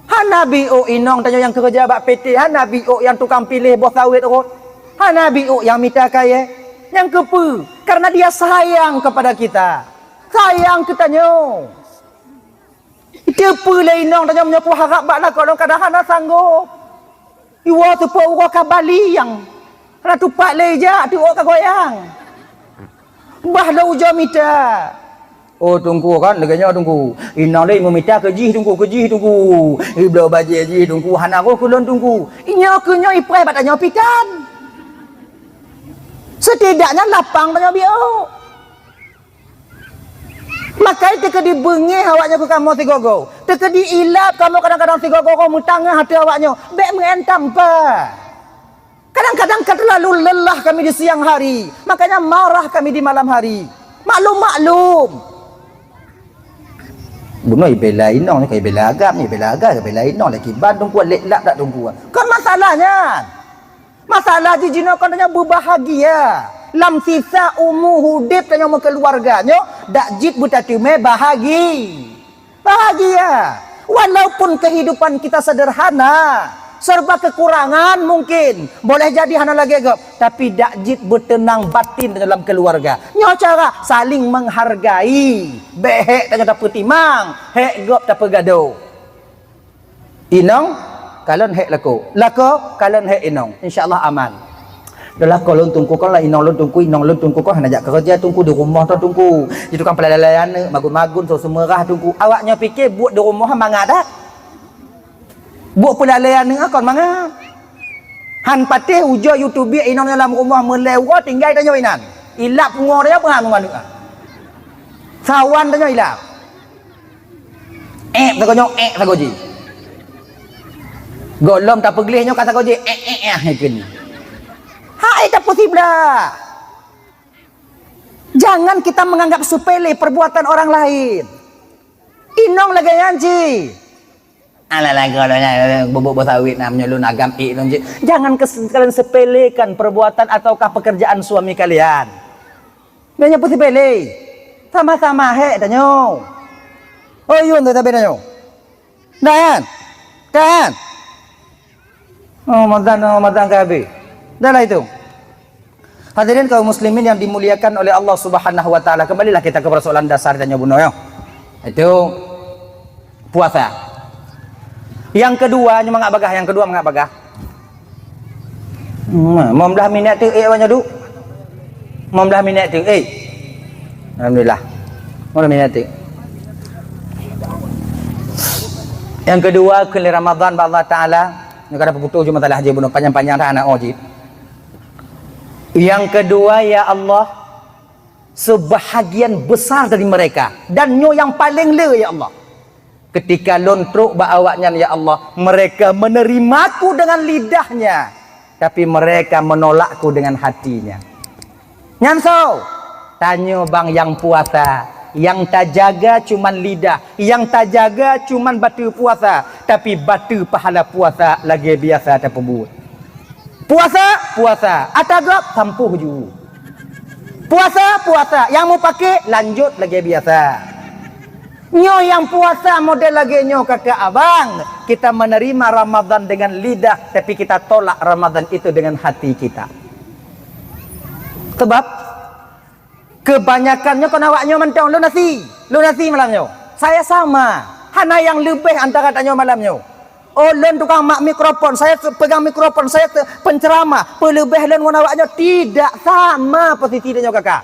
Hana biôk inong tanyoe nyang keureuja bak P T, hana biôk nyang tukang piléh boh sawét rot, hana biôk nyang mita kayée. Nyang keupeue? Karena dia sayang kepada kita. Sayang keu tanyoe. Teupeue lé inong tanyoe meunyoe kuharab bak lakoe lôn kadang hana sanggob. Iwoe teupeu uroe ka baliang. Hana tupat lé ijak, teuok ka goyang. Bah lôn ujoe mita. Oh, Teungku kan, lagée nyoe, Teungku. Inong lé meumita keu jih, Teungku, keu jih, Teungku. Ibloe bajée jih, Teungku. Hana roh keu lôn, Teungku. Inyoe keu nyoe ipreh bak tanyoe pitan. Setidaknya lapang tanyoe biôk. Makai teukeudi beungéh awaknyoe keu kamoe sigoe-goe. Teukeudi ilab kamoe kadang-kadang sigoe-goe meutangah ateueh awaknyoe. Bék meuén tampa. Kadang-kadang ka terlalu lelah kami di siang hari, makanya marah kami di malam hari. Maklum-maklum. Bunoe ibela inong ni, ka ibela agam ni, ibela agam, ibela inong lagi bandum kuat lek lap dak tunggu. Kon masalah nyan. Masalah jih jinoe kon tanyoe beubahagia. Lam sisa umu udeb tanyoe meukeuluarga nyoe dak jeuet beutateumé bahagi. Bahagia. Walaupun kehidupan kita sederhana, serba kekurangan mungkin, boleh jadi hana lagée gob, tapi dak jeuet beuteunang batin dalam keluarga. Nyoe cara saling menghargai. Bék hék tanyoe tapeutimang, hék gob tapeugado. Inong, kalon hék lakoe. Lakoe, kalon hék inong. Insya Allah aman. Dah lakoe lôn Teungku kon, lah inong lôn Teungku, inong lôn Teungku kon hana jak keureuja Teungku, di rumoh toh Teungku. Di tukang peulalaian aneuk, magun-magun, soe seumeurah Teungku. Awaknyoe pike buet di rumoh mangat dak? Buet peulalaian aneuk kon mangat. Han patéh ujoe YouTube inong lam rumoh meulée uroe tinggai tanyoe inan. Ilap pungo tanyoe peue han ngon aneuk. Sawan tanyoe ilap. Ék sagoe nyoe, ék sagoe jih. Gohlom tapeugleh nyoe ka sagoe jih, ék, ék, ék, ék, keu nyoe. Hai tapeusiblah. Jangan kita menganggap sepele perbuatan orang lain. Inong lagée nyan cit. Alah lagoe lôn nyan, bubuk boh sawit na meunyoe lôn agam ék lôn cit. Jangan kes-, kalian sepelekan perbuatan ataukah pekerjaan suami kalian. Bék nyoe peusipele. Sama-sama hék tanyoe. Oh, yun tu sabe tanyoe. Dah kan? Kan? Oh, Ramadan, Ramadan ka habéh. Dah lah itu. Hadirin kaum muslimin yang dimuliakan oleh Allah Subhanahu wa taala, kembalilah kita ke persoalan dasar tanyoe bunoe, ya. Itu puasa. Yang kedua, nyoe mangat bagah, yang kedua mangat bagah. Hmm, lima belas minit tu, eh, awak nyoe duk. Lima belas minit tu, eh. Alhamdulillah. Lima belas minit tu. Yang kedua, keu lé Ramadan bak Allah Taala, nyoe kada peuputoh cuma salah je bunoe panjang-panjang dah anak ojib. Yang kedua, ya Allah, sebahagian besar dari mereka, dan nyoe yang paling le, ya Allah. Ketika lôn trok bak awaknyan, ya Allah, mereka menerimaku dengan lidahnya, tapi mereka menolakku dengan hatinya. Nyan soe? Tanyoe bang nyang puasa, nyang tajaga cuman lidah, nyang tajaga cuman bateue puasa, tapi bateue pahala puasa lagée biasa tapeubuet. Puasa, puasa, ata gob sampôh ju. Puasa, puasa, nyang mupake lanjut lagée biasa. Nyoe nyang puasa model lagée nyoe kakak abang, kita menerima Ramadan dengan lidah, tapi kita tolak Ramadan itu dengan hati kita. Sebab kebanyakan nyoe kon awak nyoe mantong, lôn asie, lôn asie malam nyoe. Saya sama, hana nyang leubeh antara tanyoe malam nyoe. Oh, lôn tukang mak mikrofon, saya te-, pegang mikrofon, saya te-, penceramah, peuleubeh lôn ngon awak nyoe, tidak, sama posisi tanyoe kakak.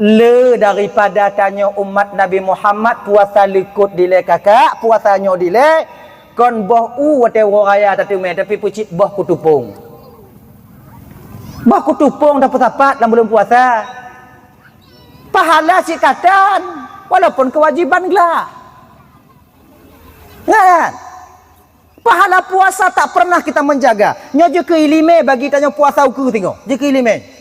Le daripada tanyoe umat Nabi Muhammad, puasa likot dilèe kakak, puasa nyoe dilèe, kon boh u watèe uroe raya tateumèe, tapi peucit boh kutupông. Boh kutupông tapeusapat lam buleuen puasa. Pahala cit ka tan, walaupun keuwajiban glah. Kan? Pahala puasa tak pernah kita menjaga. Nyoe jeuet keu iéleumèe bagi tanyoe puasa ukeue singoh. Jeuet keu iéleumèe.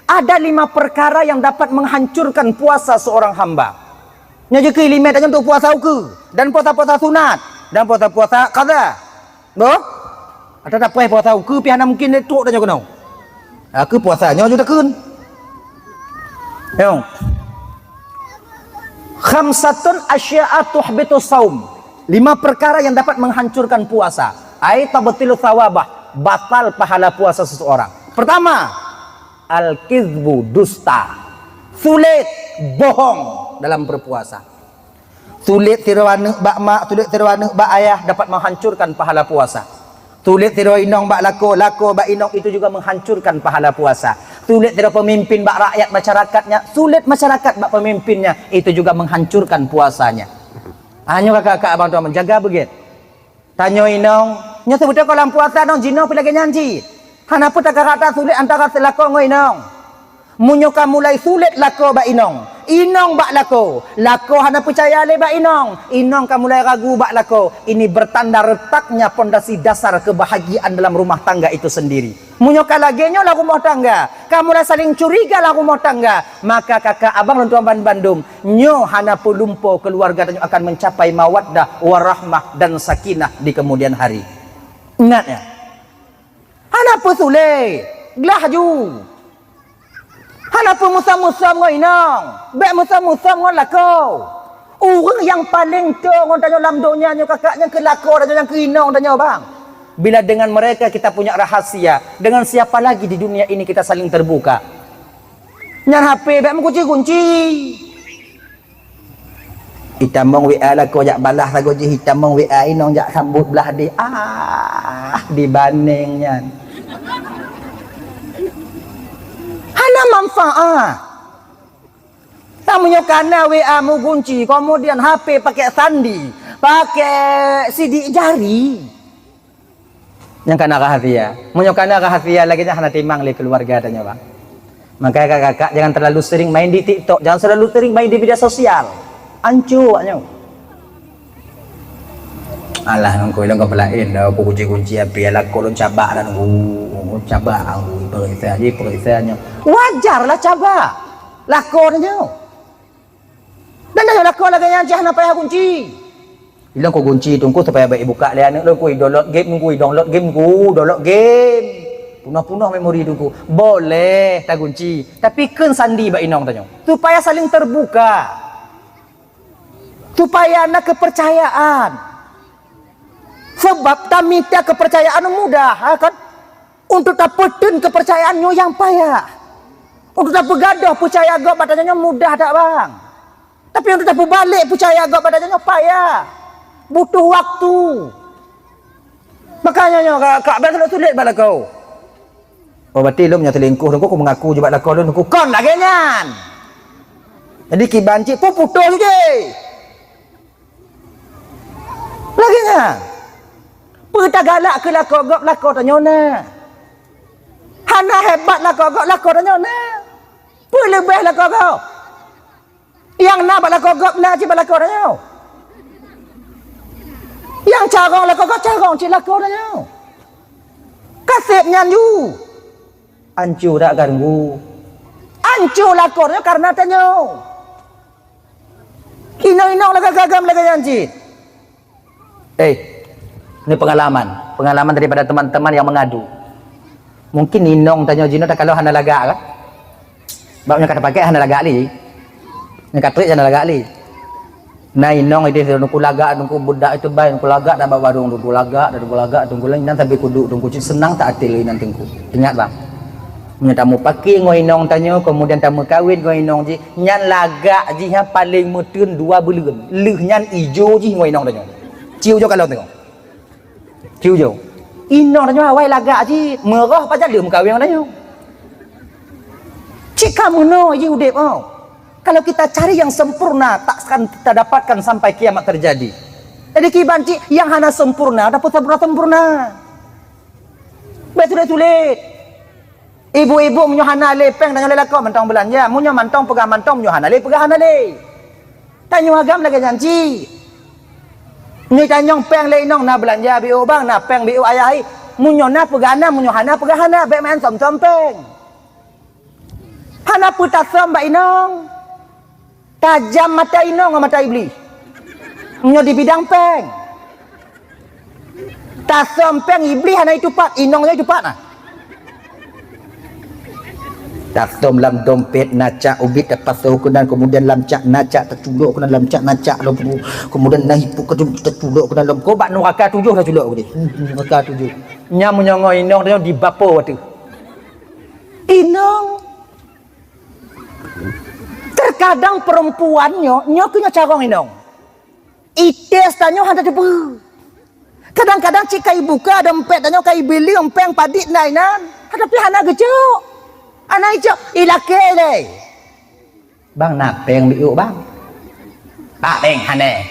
Ada lima perkara yang dapat menghancurkan puasa seorang hamba. Nyoe jeuet keu iéleumèe tanyoe untuk puasa ukeue dan puasa-puasa sunat dan puasa-puasa qadha. Boh? Atawa tapreh puasa ukeue pih hana mungkin lé trok tanyoe keunoe. Aku puasa nyoe jeuet takheun. Nyoe. Khamsatun asya'a tuhbitus saum. Lima perkara yang dapat menghancurkan puasa. Ai tabtilu tsawabah, batal pahala puasa seseorang. Pertama, al-kizbu, dusta. Sulet, bohong dalam berpuasa. Sulet sidroe aneuk bak mak, sulet sidroe aneuk bak ayah dapat menghancurkan pahala puasa. Sulet sidroe inong bak lakoe, lakoe bak inong, itu juga menghancurkan pahala puasa. Sulet sidroe pemimpin bak rakyat masyarakatnya, sulet masyarakat bak pemimpinnya, itu juga menghancurkan puasanya. Hanya kakak-kakak abang tuan jaga beugét. Tanyoe inong, nyoe seubeutôi kon lam puasa nong jinoe pih lagèe nyan cit. Hana peue takarak that sulet antara lakoe ngon inong. Meunyoe ka mulai sulet lakoe bak inong, inong bak lakoe, lakoe hana peucaya lé bak inong, inong ka mulai ragu bak lakoe, ini bertanda retaknya pondasi dasar kebahagiaan dalam rumah tangga itu sendiri. Meunyoe ka lagèe nyoe lam rumoh tangga, ka mulai saling curiga lam rumoh tangga, maka kakak abang lôn tuan ban-, bandum, nyoe hana peue lumpo keuluwarga tanyoe akan mencapai mawaddah, warahmah, dan sakinah di kemudian hari. Ingat ya, hana peue sulet, glah ju. Hana peue musom-musom ngon inong, bèk musom-musom ngon lakoe. Ureueng nyang paleng toe ngon tanyoe lam donya nyoe kakak, nyang keu lakoe tanyoe, nyang keu inong tanyoe bang. Bila dengan mereka kita punya rahasia, dengan siapa lagi di dunia ini kita saling terbuka? Nyan H P bèk meukunci-kunci. Itamong W A lakoe jak balah sagoe jih, itamong W A inong jak sambot blah deh. Ah, dibandeng nyan. Hana manfaat. Tapi nyoe kana W A meugunci, kemudian H P pakai sandi, pakai sidik jari. Nyang kana rahasia. Meunyoe kana rahasia lagèe nyan hana timang lé keuluwarga tanyoe, bang. Makanya kakak-kakak jangan terlalu sering main di TikTok, jangan terlalu sering main di media sosial. Ancu awak nyoe. Alah, nangku ilong ka peulaén dah, aku kunci-kunci api, alah, kok lôn cabak dah nunggu, cabak aku, periksa je, periksa nyoe. Wajar lah cabak. Lakoe nyoe. Dan dah lakoe lagèe nyan cit hana payah kunci. Ilong ku kunci teungku supaya bèk ibuka lé aneuk lôn, ku i download game, ku i download game, ku download game. Punoh-punoh memori teungku. Boleh tagunci, tapi kheun sandi bak inong tanyoe. Supaya saling terbuka. Supaya na kepercayaan. Sebab tamita kepercayaan mudah, ha kan? Untuk tapeuteun kepercayaan nyoe nyang payah. Untuk tapeugadôh peucaya gob bak tanyoe nyoe mudah that, bang. Tapi untuk tapeubalek peucaya gob bak tanyoe nyoe payah. Butuh waktu. Makanya nyoe ka, ka biasa sulet bak lakoe. Oh, berarti lôn meunyoe selingkuh, lôn kok mengaku je bak lakoe lôn, lôn kon lagèe nyan. Jadi kiban cit pun putus je. Lagèe nyan. Peue tagalak keu lakoe gob, lakoe tanyoe na. Hana hebat lakoe gob, lakoe tanyoe na. Peue leubeh lakoe gob? Nyang na bak lakoe gob na cit bak lakoe tanyoe. Nyang carông lakoe gob carông cit lakoe tanyoe. Kaseb nyan ju. Ancu dak ganggu. Ancu lakoe tanyoe karena tanyoe. Inong-inong lagak gagam lagak nyan cit. Eh, ini pengalaman. Pengalaman daripada teman-teman yang mengadu. Mungkin inong tanyoe jinoe takalon hana lagak kan? Sebab nyang ka tapakai hana lagak lé. Nyang ka trép hana lagak lé. Na inong idéh teungku lagak, teungku budak itu bai, teungku lagak dak bak warong, teungku lagak, teungku lagak, teungku laén nan sabe kuduk, teungku cit seunang that até lé nan teungku. Ingat bang. Meunyoe tamupaké ngon inong tanyoe, kemudian tameukawen ngon inong jih, nyan lagak jih nyan paleng meuteun dua buleuen. Lheueh nyan ijo jih ngon inong tanyoe. Ciu jo kalon tengok. Ciu jo. Inong tanyoe awai lagak jih, meurôh pajan lheueh meukawen ngon tanyoe. Cit ka meunoe jih udép oh. Kalau kita cari yang sempurna, tak akan kita dapatkan sampai kiamat terjadi. Jadi kiban cit nyang hana sempurna, dapur sempurna-sempurna. Bèk sulet-sulet. Ibu-ibu meunyoe hana lé péng tanyoe lé lakoe mantong beulanja, meunyoe mantong peugah mantong, meunyoe hana lé peugah hana lé. Tanyoe agam lagèe nyan cit. Nyoe tanyong péng lé inong na beulanja biôh bang, na péng biôh ayah i. Meunyoe na peugah na, meunyoe hana peugah hana, bèk meu'en som-som péng. Hana peue tasöm bak inong. Tajam mata inong ngon mata Iblih. Meunyoe di bidang péng. Tasöm péng Iblih hana itupat, inong nyoe itupat na. Tasöm lam dompet na cak ubit tapasoe keunan, kemudian lam cak na cak taculok keunan, lam cak na cak lom, kemudian na ipuk taculok keunan lom. Ko bak nuraka tujoh taculok keudeh. Nuraka tujoh. Nyan meunyoe ngon inong tanyoe dibapo ateueh. Inong. Terkadang perempuan nyoe, nyoe keuh nyoe carông inong. Ites tanyoe hana teupeue. Kadang-kadang cit ka ibuka dompet tanyoe, ka ibili péng padit na inan, tapi hana geucok. Hana icok, ilakèe lé. Bang, na péng biôh bang? Bak péng hana.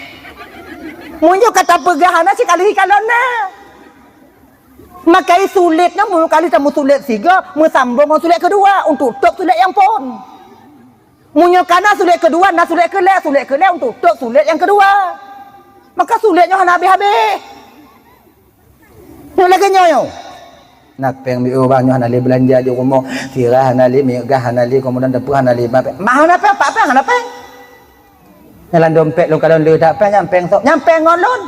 Meunyoe ka tapeugah hana, sikalon-sikalon na. Maka sulet nyan meunyoe kali tameusulet sigoe, meusambong ngon sulet keudua, untuk tôp sulet nyang phôn. Meunyoe ka na sulet keudua, na sulet keulhèe, sulet keulhèe untuk tôp sulet nyang keudua. Maka sulet nyoe hana habéh-habéh. Nyoe lagèe nyoe nyoe. Na péng biôh bang, nyoe hana lé beulanja di rumoh, sira hana lé, miet gah hana lé, keumudian dapur hana lé, ma péng. Ma hana péng, pat péng hana péng. Nyan lam dompet lôn kalon le that péng, nyan péng sôk, nyan péng ngon lôn.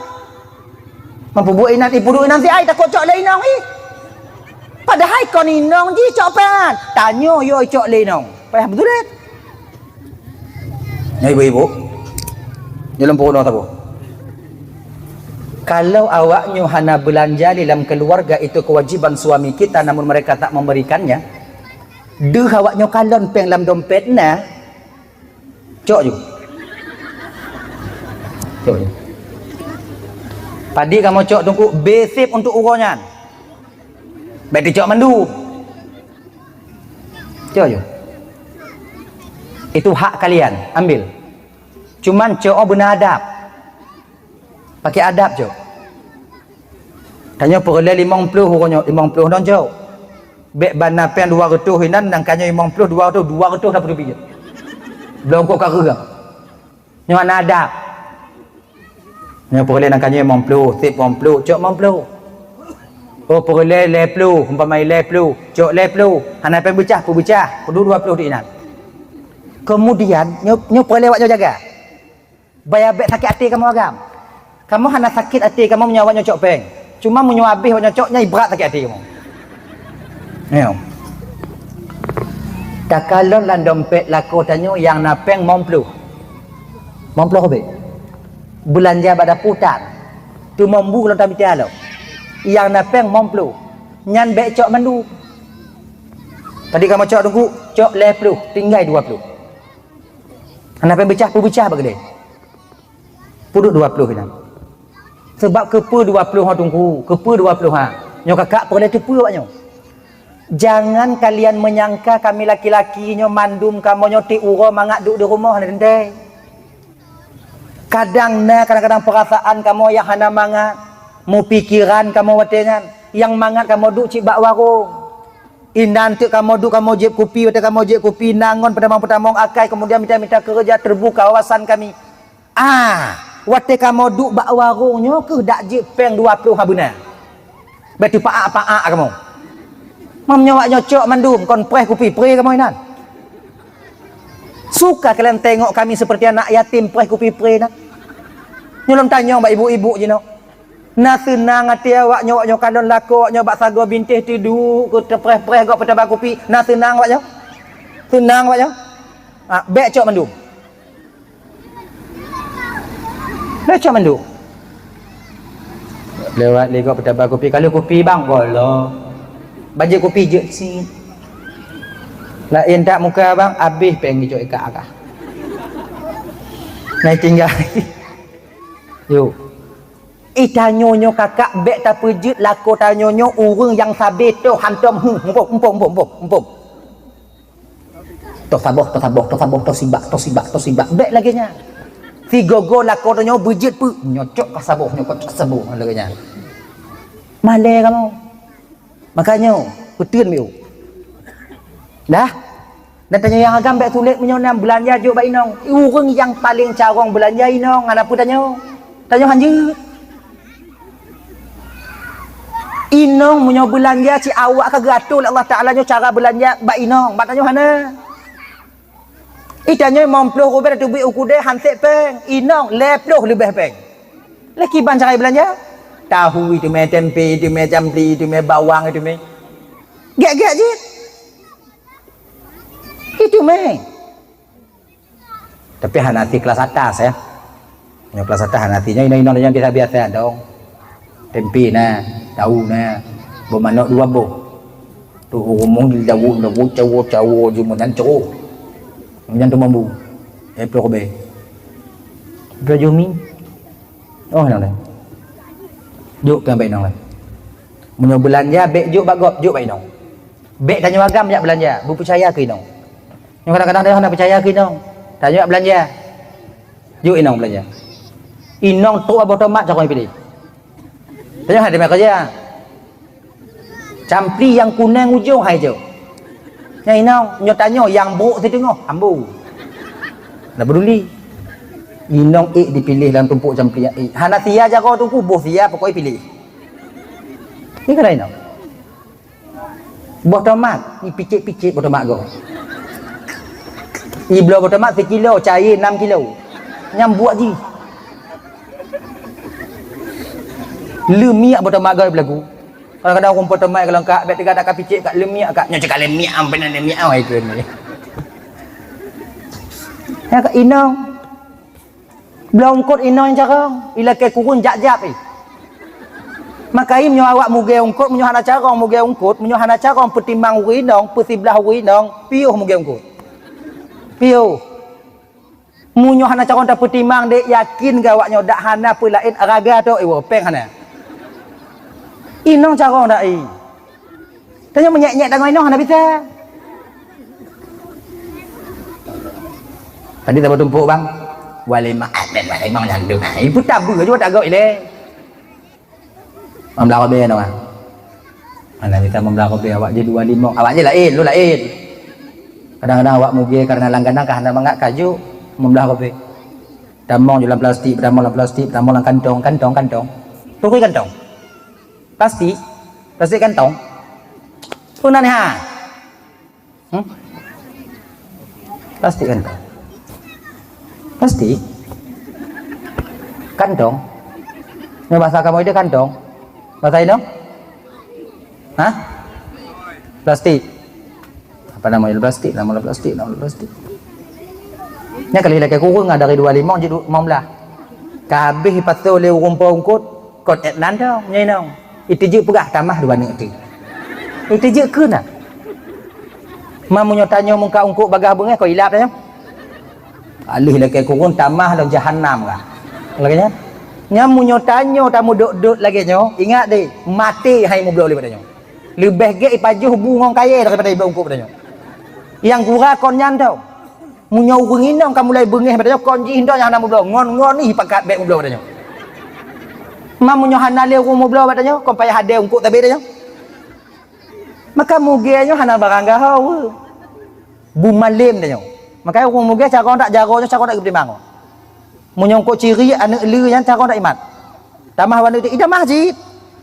Meupeubuet inan, ipeuduek inan siat, takot cok lé inong i. Padahai kon inong jih cok péng nyan. Tanyoe yo cok lé inong. Payah beusulet. Nyoe ibu-ibu. Nyoe lôn peurunoe saboh. Kalau awaknyoe hana beulanja di lam keluarga, itu kewajiban suami kita, namun mereka tak memberikannya, deuh awaknyoe kalon péng lam dompet na, cok ju. Cok ju. Padit kamoe cok teungku, beu sép untuk uroe nyan. Bèk teucok mandum. Cok ju. Itu hak kalian, ambil. Cuman cok beuna adab. Pakai adab cok. Tanyoe peureulèe limong ploh uroe nyoe, limong ploh nyoe cok. Bèk ban na péng dua reutôh inan, nangka nyoe limong ploh, dua reutôh, dua reutôh na peudupi cok. Bloe eungkôt ka reueng. Nyoe hana adab. Nyoe peureulèe nangka nyoe limong ploh, sép limong ploh, cok limong ploh. Oh, peureulèe lhèe ploh, umpama lhèe ploh, cok lhèe ploh. Hana péng beucah, peubeucah, peuduek dua ploh di inan. Kemudian, nyoe, nyoe peureulèe awaknyoe jaga. Baya bèk sakét até kamoe agam. Kamoe hana sakét até kamoe meunyoe awaknyoe cok péng. Cuma meunyoe habéh awaknyoe cok, nyan brat sakét até kamoe. Nyoe. Takalon lam dompet lakoe tanyoe nyang na péng limong ploh. Limong ploh ubé. Beulanja bak dapur tan. Teuma bu lom tamita lom. Nyang na péng limong ploh. Nyan bèk cok mandum. Tadi kamoe cok teungku, cok lhèe ploh, tinggai dua ploh. Hana péng beucah, peubeucah bak keudè. Peuduek dua ploh inan. Sabab keupeue dua ploh ha teungku, keupeue dua ploh ha? Nyoe kakak peureulèe teupeue awaknyoe. Jangan kalian menyangka kami laki-laki nyoe mandum kamoe nyoe tiep uroe mangat duek di rumoh, hana teuntèe. Kadang na kadang-kadang peurasaan kamoe nyang hana mangat, meupikiran kamoe watèe nyan, nyang mangat kamoe duek cit bak warông. Inan teuk kamoe duek kamoe jieb kupi, watèe kamoe jieb kupi na ngon peutamong-peutamong akai, keumudian mita-mita keureuja, teubuka wawasan kami. Ah, watèe kamoe duek bak warông nyoe keuh dak jeuet péng dua ploh ha beuna. Bèk teupaak-paak kamoe. Meunyoe awaknyoe cok mandum kon preh kupi pré kamoe inan. Suka kalian tengok kami seperti anak yatim preh kupi pré inan. Nyoe lôn tanyong bak ibu-ibu jinoe. Na seunang até awaknyoe, awaknyoe kalon lakoe awaknyoe bak sagoe bintéh teuduek keu teupreh-preh gob peutaba kupi, na seunang awaknyoe? Seunang awaknyoe? Ah, bèk cok mandum. Bèk cok mandum. Lewat lé gob peutaba kupi, ka lheueh kupi bang, gohlom. Bajèe kupi jeuet cit. Laén that muka bang, abéh péng jicok ikat agah. Nai tinggai. Yuk. Eh, tanyoe nyoe kakak bèk tapeujeuet lakoe tanyoe nyoe ureueng nyang sabé toh hantom, hmm, muphom, muphom, muphom, muphom, muphom. Toh saboh, toh saboh, toh saboh, toh sibak, toh sibak, toh sibak. Bék lagée nyan. Sigoe-goe lakoe tanyoe beujeuet peue? Nyoe cok ka saboh, nyoe cok ka saboh lagée nyan. Malée kamoe. Makajih, peuteun miu. Dah. Dan tanyoe nyang agam bék sulet meunyoe na beulanja jok bak inong. Ureuëng nyang paleng carông beulanja inong, hana peue tanyoe. Tanyoe hanjeuet. Inong meunyoe beulanja cit awak ka geuatur lé Allah Taala nyoe cara beulanja bak inong, bak tanyoe hana. Ih, tanyoe limong ploh rubée teubiet u keudè han sép péng, inong lhée ploh leubeh péng. Lé kiban cara beulanja? Tahu iteumé, tempe iteumé, campli iteumé, bawang iteumé. Gét-gét jih. Iteumé. Tapi hana si kelas atas, ya. Nyoe kelas atas hana si, nyoe inong-inong nyang biasa-biasa dong. Tempe na, tahu na, boh manok dua boh. Tu ureuëng mong dawu, dawu, cawo, cawo, jumeunan cero. Nyan tu mambu. Eh, ploh be. Ploh jumi. Oh, nang deh. Jok ka bak inong laén. Meunyoe beulanja, bék jok bak gob, jok bak inong. Bék tanyoe agam jak beulanja, beupeucaya keu inong. Nyoe kadang-kadang tanyoe hana peucaya keu inong. Tanyoe jak beulanja. Jok inong beulanja. Inong trok boh tomat cakong piléh. Tanyoe hana teuma keureuja. Campli nyang kuneng ujong hai jok. Nyan inong, nyoe tanyoe nyang brok siteungoh, ambo. Hana peduli. Inong ék dipiléh lam tumpok campli nyang ék. Hana sia jaroe teungku, boh sia pokok ék piléh. Nyan keuh inong. Boh tomat, ipicék-picék boh tomat goe. Ibloe boh tomat sikilo, cayée nam kilo. Nyan buet jih. Leumiek boh tomat goe beulagu. Kadang-kadang ureuëng boh tomat kalau ka bék teuga ka picék ka leumiek ka. Nyoe cit ka leumiek, ampai na leumiek, oh, itu ni. Ya ka inong. Bloe eungkôt inong carông, ilakée kureueng jak-jak ih. Makajih meunyoe awak mugée eungkôt, meunyoe hana carông mugée eungkôt, meunyoe hana carông peutimang ureuëng inong, peusiblah ureuëng inong, piôh mugée eungkôt. Piôh. Meunyoe hana carông tapeutimang dek, yakin gawak nyoe dak hana peulaén raga tok iwoe, péng hana. Inong carông dak ih. Tanyoe meunyék-nyék tangoe inong hana bisa. Tadi saboh tumpok bang. Waléma, eh, ben waléma nyang deuh. Ibu tabu aja tak gok ilé. Mam blah robé nong ah. Hana bisa mam blah robé awak je dua limong. Awak je laén, lu laén. Kadang-kadang awak mugée karena langganan ka hana mangat kaju mam blah robé. Tamong je lam plastik, tamong lam plastik, tamong lam kantong, kantong, kantong. Tunggu kantong. Plastik? Plastik kantong? Peue nan ha? Hmm? Plastik kantong. Plastik? Kantong? Nyoe bahasa kamoe itu kantong. Bahasa inong? Hah? Plastik. Apa nama itu plastik? Nama plastik, nama plastik. Nya kali lakée kureueng dari dua limong jadi lima belas. Ka habéh ipasoe lé ureuëng po eungkôt, kon ék nan dong, nyoe inong. Iteujeuet peugah tamah dua neuk teuh. Iteujeuet keu na. Ma meunyoe tanyoe mungka eungkôt bagaih beungéh kon ilap tanyoe. Aleuh lakée kureueng tamah lam jahannam kah. Lagée nyan. Nyan meunyoe tanyoe tameudot-dot lagée nyoe, ingat deh, maté hai mubloe lé bak tanyoe. Leubeh gét ipajoh bu ngon kayée daripada ibloe eungkôt bak tanyoe. Nyang gura kon nyan tau. Meunyoe ureuëng inong ka mulai beungéh bak tanyoe, kon jih inong nyang hana mubloe, ngon-ngon ih pakat bék mubloe bak tanyoe. Ma meunyoe hana lé ureuëng mubloe bak tanyoe, kon payah hadé eungkôt tabé tanyoe. Maka mugée nyoe hana barang gahawa. Bu malém tanyoe. Maka ureuëng mugée carông dak jaroe nyoe carông dak geupeutimang. Meunyoe eungkôt ciri aneuëk lé nyan carông dak imat. Tamah dua neuk teuh, ih tamah cit.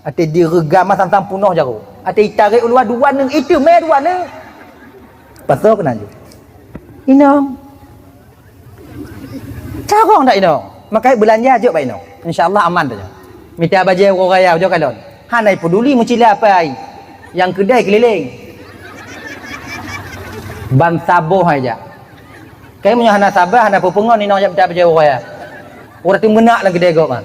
Até direugam sang-sang punoh jaroe. Até itarek u luwa dua neuk, iteumé dua neuk. Pasoe keunan jih. Inong. Carông dak inong. Makajih beulanja jok bak inong. Insya Allah aman tanyoe. Mita bajée uroe raya ujoe kalon. Hana ipeduli meucila apai. Nyang keudai keulileng. Ban saboh hai jak. Kai meunyoe hana saba, hana peue-peue ngon inong jak mita bajée uroe raya. Uroe teuh meunak lam keudè gob, ha.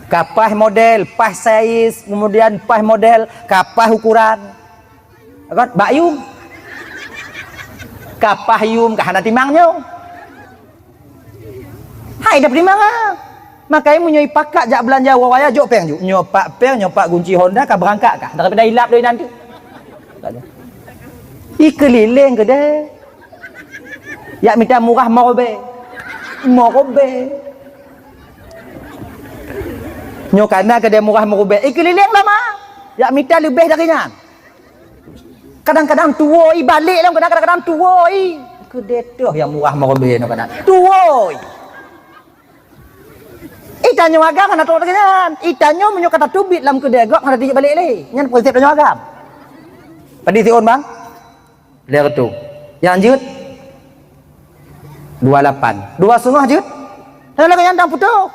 Ka paih model, paih saiz, kemudian paih model, ka paih ukuran. Kan? Bak yum. Ka paih yum, ka hana timang nyoe. Hai dah peudimang ah. Makai meunyoe ipakat jak beulanja uroe raya jok péng ju. Nyoe pat péng, nyoe pat gunci Honda ka beurangkat kah daripada ilap lé nanti. Ikeulileng keudè. Jak mita murah meurobée. Meurobée. Nyoe kana keudée murah meurobée. Ikeulileng lama. Jak mita leubeh dari nyan. Kadang-kadang tuwoe balek lom, kadang-kadang tuwoe. Keudée toh nyang murah meurobée nyoe kadang. Tuwoe. Ih, tanyoe agam hana trok lagée nyan. Ih, tanyoe meunyoe ka tateubiet lam keudée gob hana jijak balek lé. Nyan prinsip tanyoe agam. Padit siôn, Bang? Lhèe reutôh. Nyang jeuet? Dua lapan. Dua seungoh jeuet? Hana lagée nyan dang putôh.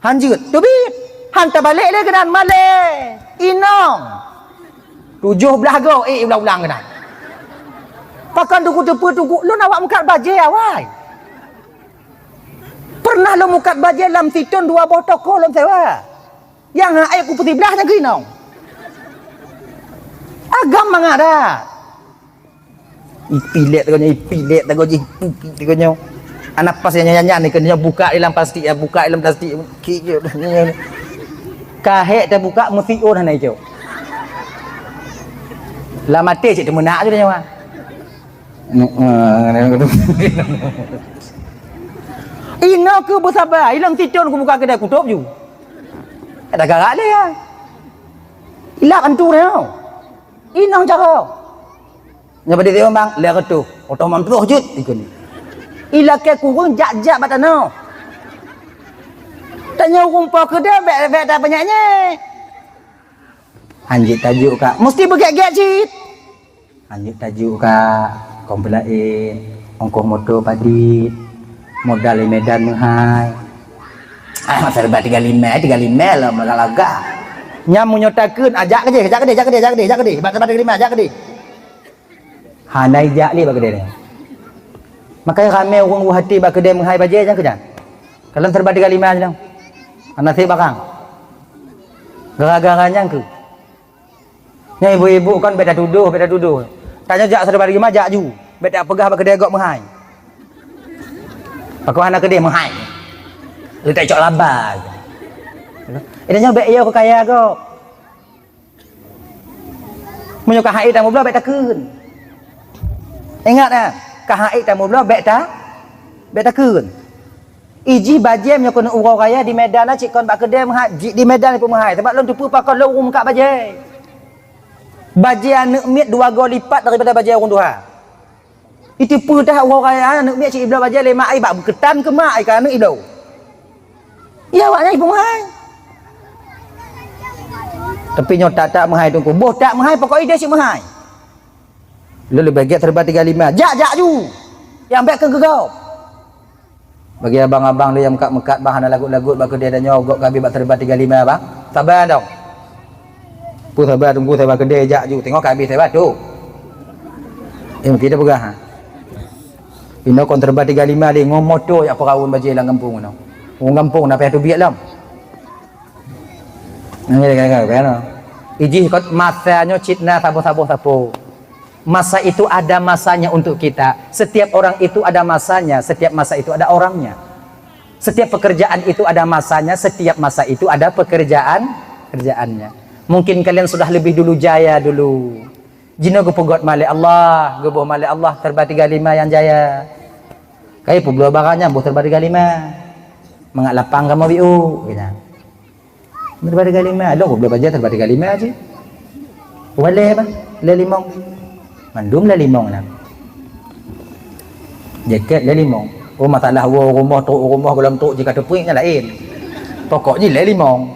Han jeuet. Teubiet. Han tabalek lé keunan malée. Inong. Tujoh blaih goe, eh, ulang-ulang keunan. Pakon teungku teupeu teungku lôn awak mukat bajée awai. Peureunah lôn mukat bajée lam sithon dua boh toko lôn sewa. Nyang hana ék kupeusiblaih nyang keuinong. Agam mangat dah. Ipilet tanggong nyoe, ipilet tanggong jih, ipilet tanggong nyoe. Ana pas nyang nyan-nyan ni keunoe buka di lam plastik ya, buka di lam plastik. Ka hék tabuka meusiôn hana icok. Lam até cit teumeunak ju nyoe. Inoe keu beusaba, ilong sithon kubuka keudè kutôb ju. Ada garak lé ya. Ilap antu nyoe. Inong cara. Nyoe badi tiong bang, lhèe reutôh. Otoh mantong jeuet ikeu ni. Ilakèe kureueng jak-jak bak tanoh. Tanyoe ureueng po keudè bèk, bèk tapeunyak nyé. Hanjeuet tajuk ka. Meusti beugèt-gèt cit. Hanjeuet tajuk ka, kong peulaén, ongkoh moto padit, modal di Medan meuhai. Ah, masa leubeh tiga lima, tiga lima lah, malah lagak. Nyang meunyoe takheun, ah, jak keudeh, jak keudeh, jak keudeh, jak keudeh, jak keudeh. Bak teumpat tiga lima, jak keudeh. Hana ijak lé bak keudeh nyan. Makanya ramé ureueng u até bak keudeh meuhai bajèe nyan keuh nyan. Kalon serba tiga lima nyan. Hana sép barang. Gara-gara nyan keuh. Nyan ibu-ibu kan bèk tatudoh, bèk tatudoh. Tanyoe jak serba tiga lima jak ju. Bèk tapeugah bak keudeh gob meuhai. Pakon hana keudeh meuhai. Lé tacok laba. Tanyoe bèk yo keu kaya gob. Meunyoe ka han ék tameubloe bèk takheun. Ingat, eh, ka han ék tameubloe bèk ta-, bèk takheun. Ijih bajèe meunyoe keuneuk uroe raya di Medan na cit kon bak keudè meuhai, di Medan pun meuhai. Sabab lôn teupeue pakon lôn ureueng mukat bajèe. Bajèe aneuk miet dua goe lipat daripada bajèe ureueng tuha. Iteupeue tah uroe raya aneuk miet cit ibloe bajèe lé mak ai bak beukeutan keu mak ai keu aneuk ibloe. Iya awak nyan ipeuhai. Tapi nyoe tak-tak meuhai teungku. Boh tak meuhai pokok idéh cit meuhai. Lôn leubeh gèt serba tiga lima. Jak, jak ju. Nyang bèk keu geugob. Bagi abang-abang lé nyang meukat-meukat bang hana lagot-lagot bak keudè tanyoe gob ka abéh bak serba tiga lima bang. Saba dong. Peue saba teungku saba keudè jak ju tengok ka abéh saba tu. Eh mungkin dah peugah ha. Inoe kon serba tiga lima lé ngon moto jak peuraun bajèe lam gampông inoe. Ureueng gampông na payah teubiet lom. Ijih kot masa nyoe cit na saboh-saboh sapo. Masa itu ada masanya untuk kita. Setiap orang itu ada masanya, setiap masa itu ada orangnya. Setiap pekerjaan itu ada masanya, setiap masa itu ada pekerjaan kerjaannya. Mungkin kalian sudah lebih dulu jaya dulu. Jinoe geupeugot malèe Allah, geuboh malèe Allah serba tiga lima nyang jaya. Kai peubloe barang nyan boh serba tiga lima. Mangat lapang kamoe biu, keunan. Serba tiga lima, lôn peubloe bajèe serba tiga lima cit. Walèe bah, lhèe limong. Mandum lhèe limong nyan. Jakèt lhèe limong. Oh masalah woe rumoh trok rumoh gohlom trok jih ka teupeuék nyan laén. Pokok jih lhèe limong.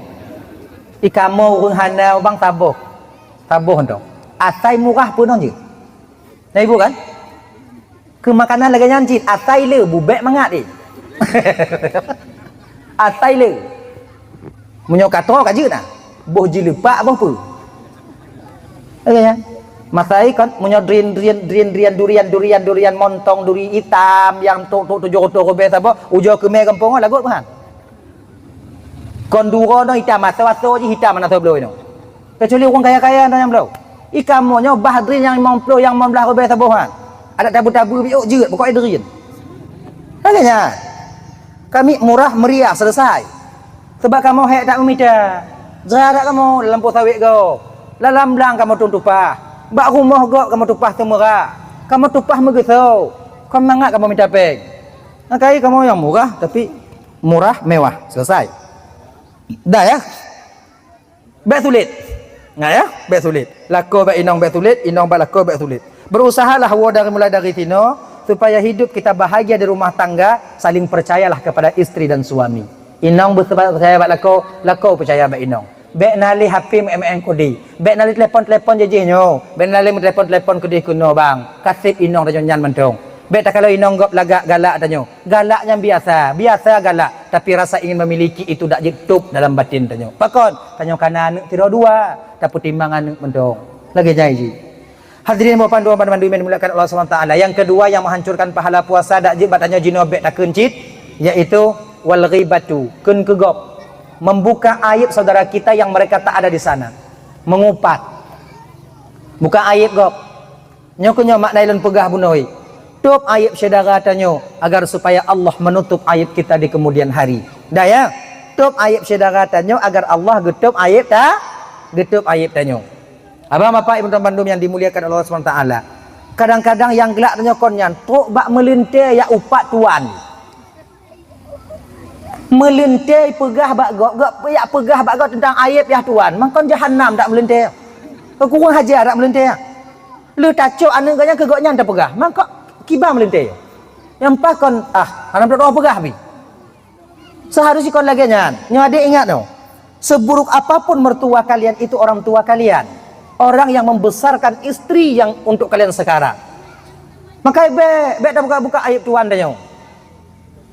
Ikamoe ureueng hana bang saboh. Saboh nyoe. Asai murah peunoh jeuet. Na ibu kan? Keu makanan lagèe nyan cit, asai le bubek mangat eh. Asai le. Meunyoe ka troe ka jeuet na. Boh jileupak boh peue. Lagèe nyan. Masa i kan meunyoe durian, durian, durian, durian, durian, durian montong, duri itam nyang tok-tok tujoh reutôh ribèe saboh, ujoe keumè gampông lagot meuhan. Kon duroe nyoe itam asoe-asoe jih itam hana soe bloe nyoe. Kecuali ureueng kaya-kaya nyan nyang bloe. Ikamoe nyoe bah drin nyang limong ploh nyang limong blah ribèe saboh nyan. Adak tabu-tabu biôk jeuet pokok drin. Lagèe nyan. Kami murah meriah selesai. Sebab kamoe hék that meumita. Jra that kamoe lam po sawét gob. Lam blang kamoe tupah. Bak rumoh gob kamoe tupah seumeura. Kamoe tupah meugeusoe. Kon mangat kamoe mita péng. Ngon kayèe kamoe nyang murah, tapi murah, mewah. Selesai. Dah ya? Bèk sulet. Ingat ya? Bèk sulet. Lakoe bak inong bèk sulet, inong bak lakoe bèk sulet. Berusahalah woe dari, mulai dari sinoe, supaya hidup kita bahagia di rumah tangga, saling percayalah kepada istri dan suami. Inong beuseubat percaya bak lakoe, lakoe percaya bak inong. Bèk na lé H P meu'en-meu'en keudéh. Bèk na lé telepon-telepon jih-jih nyoe. Bèk na lé meutelepon-telepon keudéh keunoe bang. Ka sép inong tanyoe nyan mantong. Bèk takalon inong gob lagak galak tanyoe. Galak nyan biasa, biasa galak. Tapi rasa ingin memiliki itu dak jeuet tôb dalam batin tanyoe. Pakon? Tanyoe ka na aneuk sidroe dua. Tapeutimang aneuk mantong. Lagèe nyan jih. Hadirin buah panduan banmandum yang dimuliakan Allah Subhanahu wa Taala. Yang kedua yang menghancurkan pahala puasa dak jeuet bak tanyoe jinoe bèk takheun cit, yaitu wal ghibatu, kheun keu gob. Membuka aib saudara kita yang mereka tak ada di sana. Mengupat. Buka aib gob. Nyoe keuh nyoe makna lôn peugah bunoe. Tôb aib syedara tanyoe agar supaya Allah menutup aib kita di kemudian hari. Dah ya? Tôb aib syedara tanyoe agar Allah geutôb aib ta, geutôb aib tanyoe. Abang bapak ibu tuan bandum yang dimuliakan Allah Subhanahu wa Taala. Kadang-kadang nyang glak tanyoe kon nyan trok bak meulintèe jak upat tuan. Meulintèe peugah bak gob, gob jak peugah bak gob teuntang aib yah tuan. Mangkon jahanam dak meulintèe. Keu kureueng aja dak meulintèe. Lheueh tacok aneuk gobnyan keu gobnyan tapeugah. Mangkok kiban meulintèe. Nyang paih kon, ah, hana meudroe peugah pih. Seharusnya kon lagèe nyan. Nyoe adék ingat noh. Seburuk apapun mertua kalian, itu orang tua kalian. Orang yang membesarkan istri yang untuk kalian sekarang. Maka bèk, bèk tabuka-buka aib tuan tanyoe.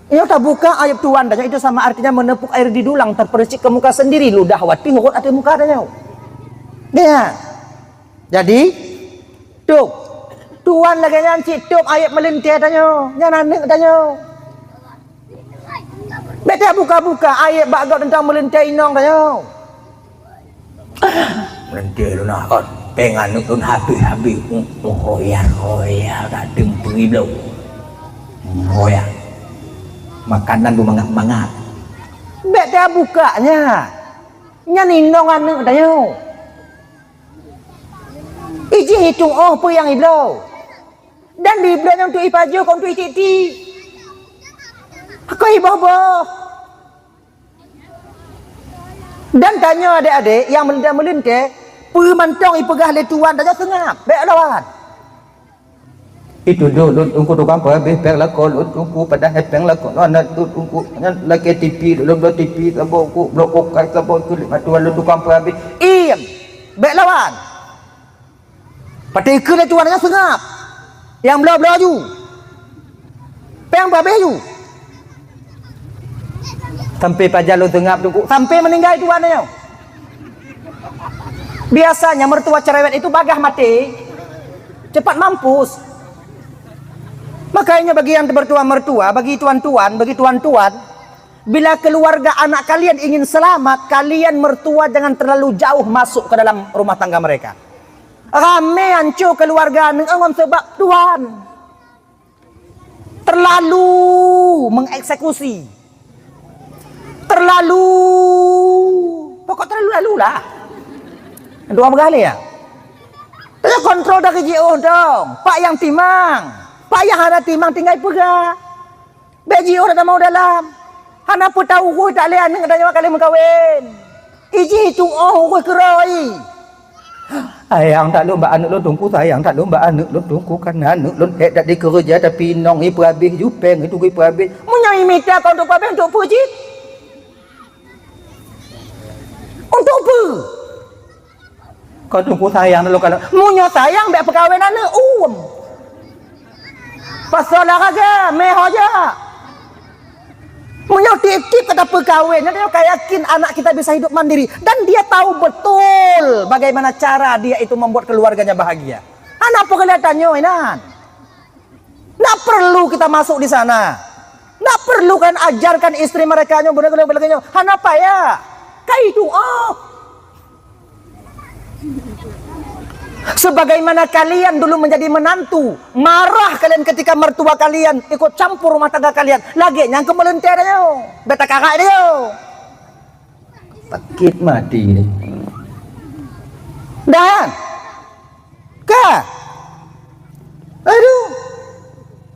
Nyoe tabuka aib tuan tanyoe itu sama artinya menepuk air di dulang, terpercik ke muka sendiri, ludah watèe rhot ateueh muka tanyoe. Dah. Jadi, tôb. Tuan lagèe nyan cit tôb aib meulintèe tanyoe, nyan aneuk tanyoe. Bèk tabuka-buka aib bak gob teuntang meulintèe inong tanyoe. Meulintèe lôn akon, péng aneuk lôn habéh-habéh, hoya-hoya gadeng peuribloe. Hoya. Makanan beumangat-mangat. Bèk tabuka nyan. Nyan inong aneuk tanyoe. Ijih itueng 'oh peue nyang ibloe. Dan di ibloe nyan untuk ipajoh kon untuk itik-tik. Kon iboh-boh. Dan tanyoe adék-adék nyang meulintèe-meulintèe, peue mantong ipeugah lé tuan tanyoe seungab, bèk lawan. Itu dulu lôn teungku tukang peuhabéh péng lakoe lôn teungku, padahai péng lakoe lôn hana lôn teungku. Nyan lakèe T V, lôn bloe T V saboh, ku bloe kulkas saboh, keu lima tuan lôn tukang peuhabéh. Iem, bèk lawan. Patéh keu lé tuan nyan seungab. Nyang bloe-bloe ju. Péng peuhabéh ju. Sampai pajan lôn seungab tu, sampai meuninggai tuan nyoe. Biasanya mertua cerewet itu bagah maté, cepat mampus. Makanya bagi yang mertua-mertua, bagi tuan-tuan, bagi tuan-tuan, bila keluarga anak kalian ingin selamat, kalian mertua jangan terlalu jauh masuk ke dalam rumah tangga mereka. Ramé hancô keluarga aneuk ngon sebab tuan. Terlalu mengeksekusi. Terlalu, pokok terlalu-lalu lah. Dua beurah lé ya. Tapi kontrol dari jiôh dong. Pak nyang timang. Pak nyang hana timang tinggai peugah. Bèk jiôh dak tamong dalam. Hana peue tau urôh tak lé aneuk tanyoe ka lheueh meukawen. Ijih itu 'oh urôh keurôi. Sayang that lôn bak aneuk lôn teungku, sayang that lôn bak aneuk lôn teungku, karena aneuk lôn ék that dikeureuja tapi inong ipeuhabéh ju péng itu ipeuhabéh. Meunyoe imita kon untuk peuhabéh untuk peue cit? Untuk peue? Kon teungku sayang lôn kalon. Meunyoe sayang bèk peukawen aneuk, uem. Pasal olahraga, meh ho jak. Meunyoe tiep-tiep ka tapeukawen, nyan ka yakin anak kita bisa hidup mandiri dan dia tahu betul bagaimana cara dia itu membuat keluarganya bahagia. Hana peue keu lé tanyoe inan. Ndak perlu kita masuk di sana. Ndak perlu kan ajarkan istri mereka nyoe beuna-beuna lagèe nyoe. Hana payah. Kai doa. Sebagaimana kalian dulu menjadi menantu, marah kalian ketika mertua kalian ikut campur rumah tangga kalian. Lagèe nyang keu meulintèe tanyoe. Beta karak dia. Sakit mati ni. Dah. Ka. Aduh.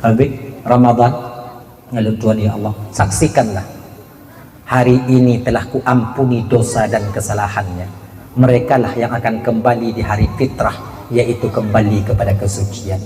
Habis Ramadan, lalu Tuhan, ya Allah, saksikanlah, hari ini telah kuampuni dosa dan kesalahannya. Merekalah yang akan kembali di hari fitrah, yaitu kembali kepada kesucian.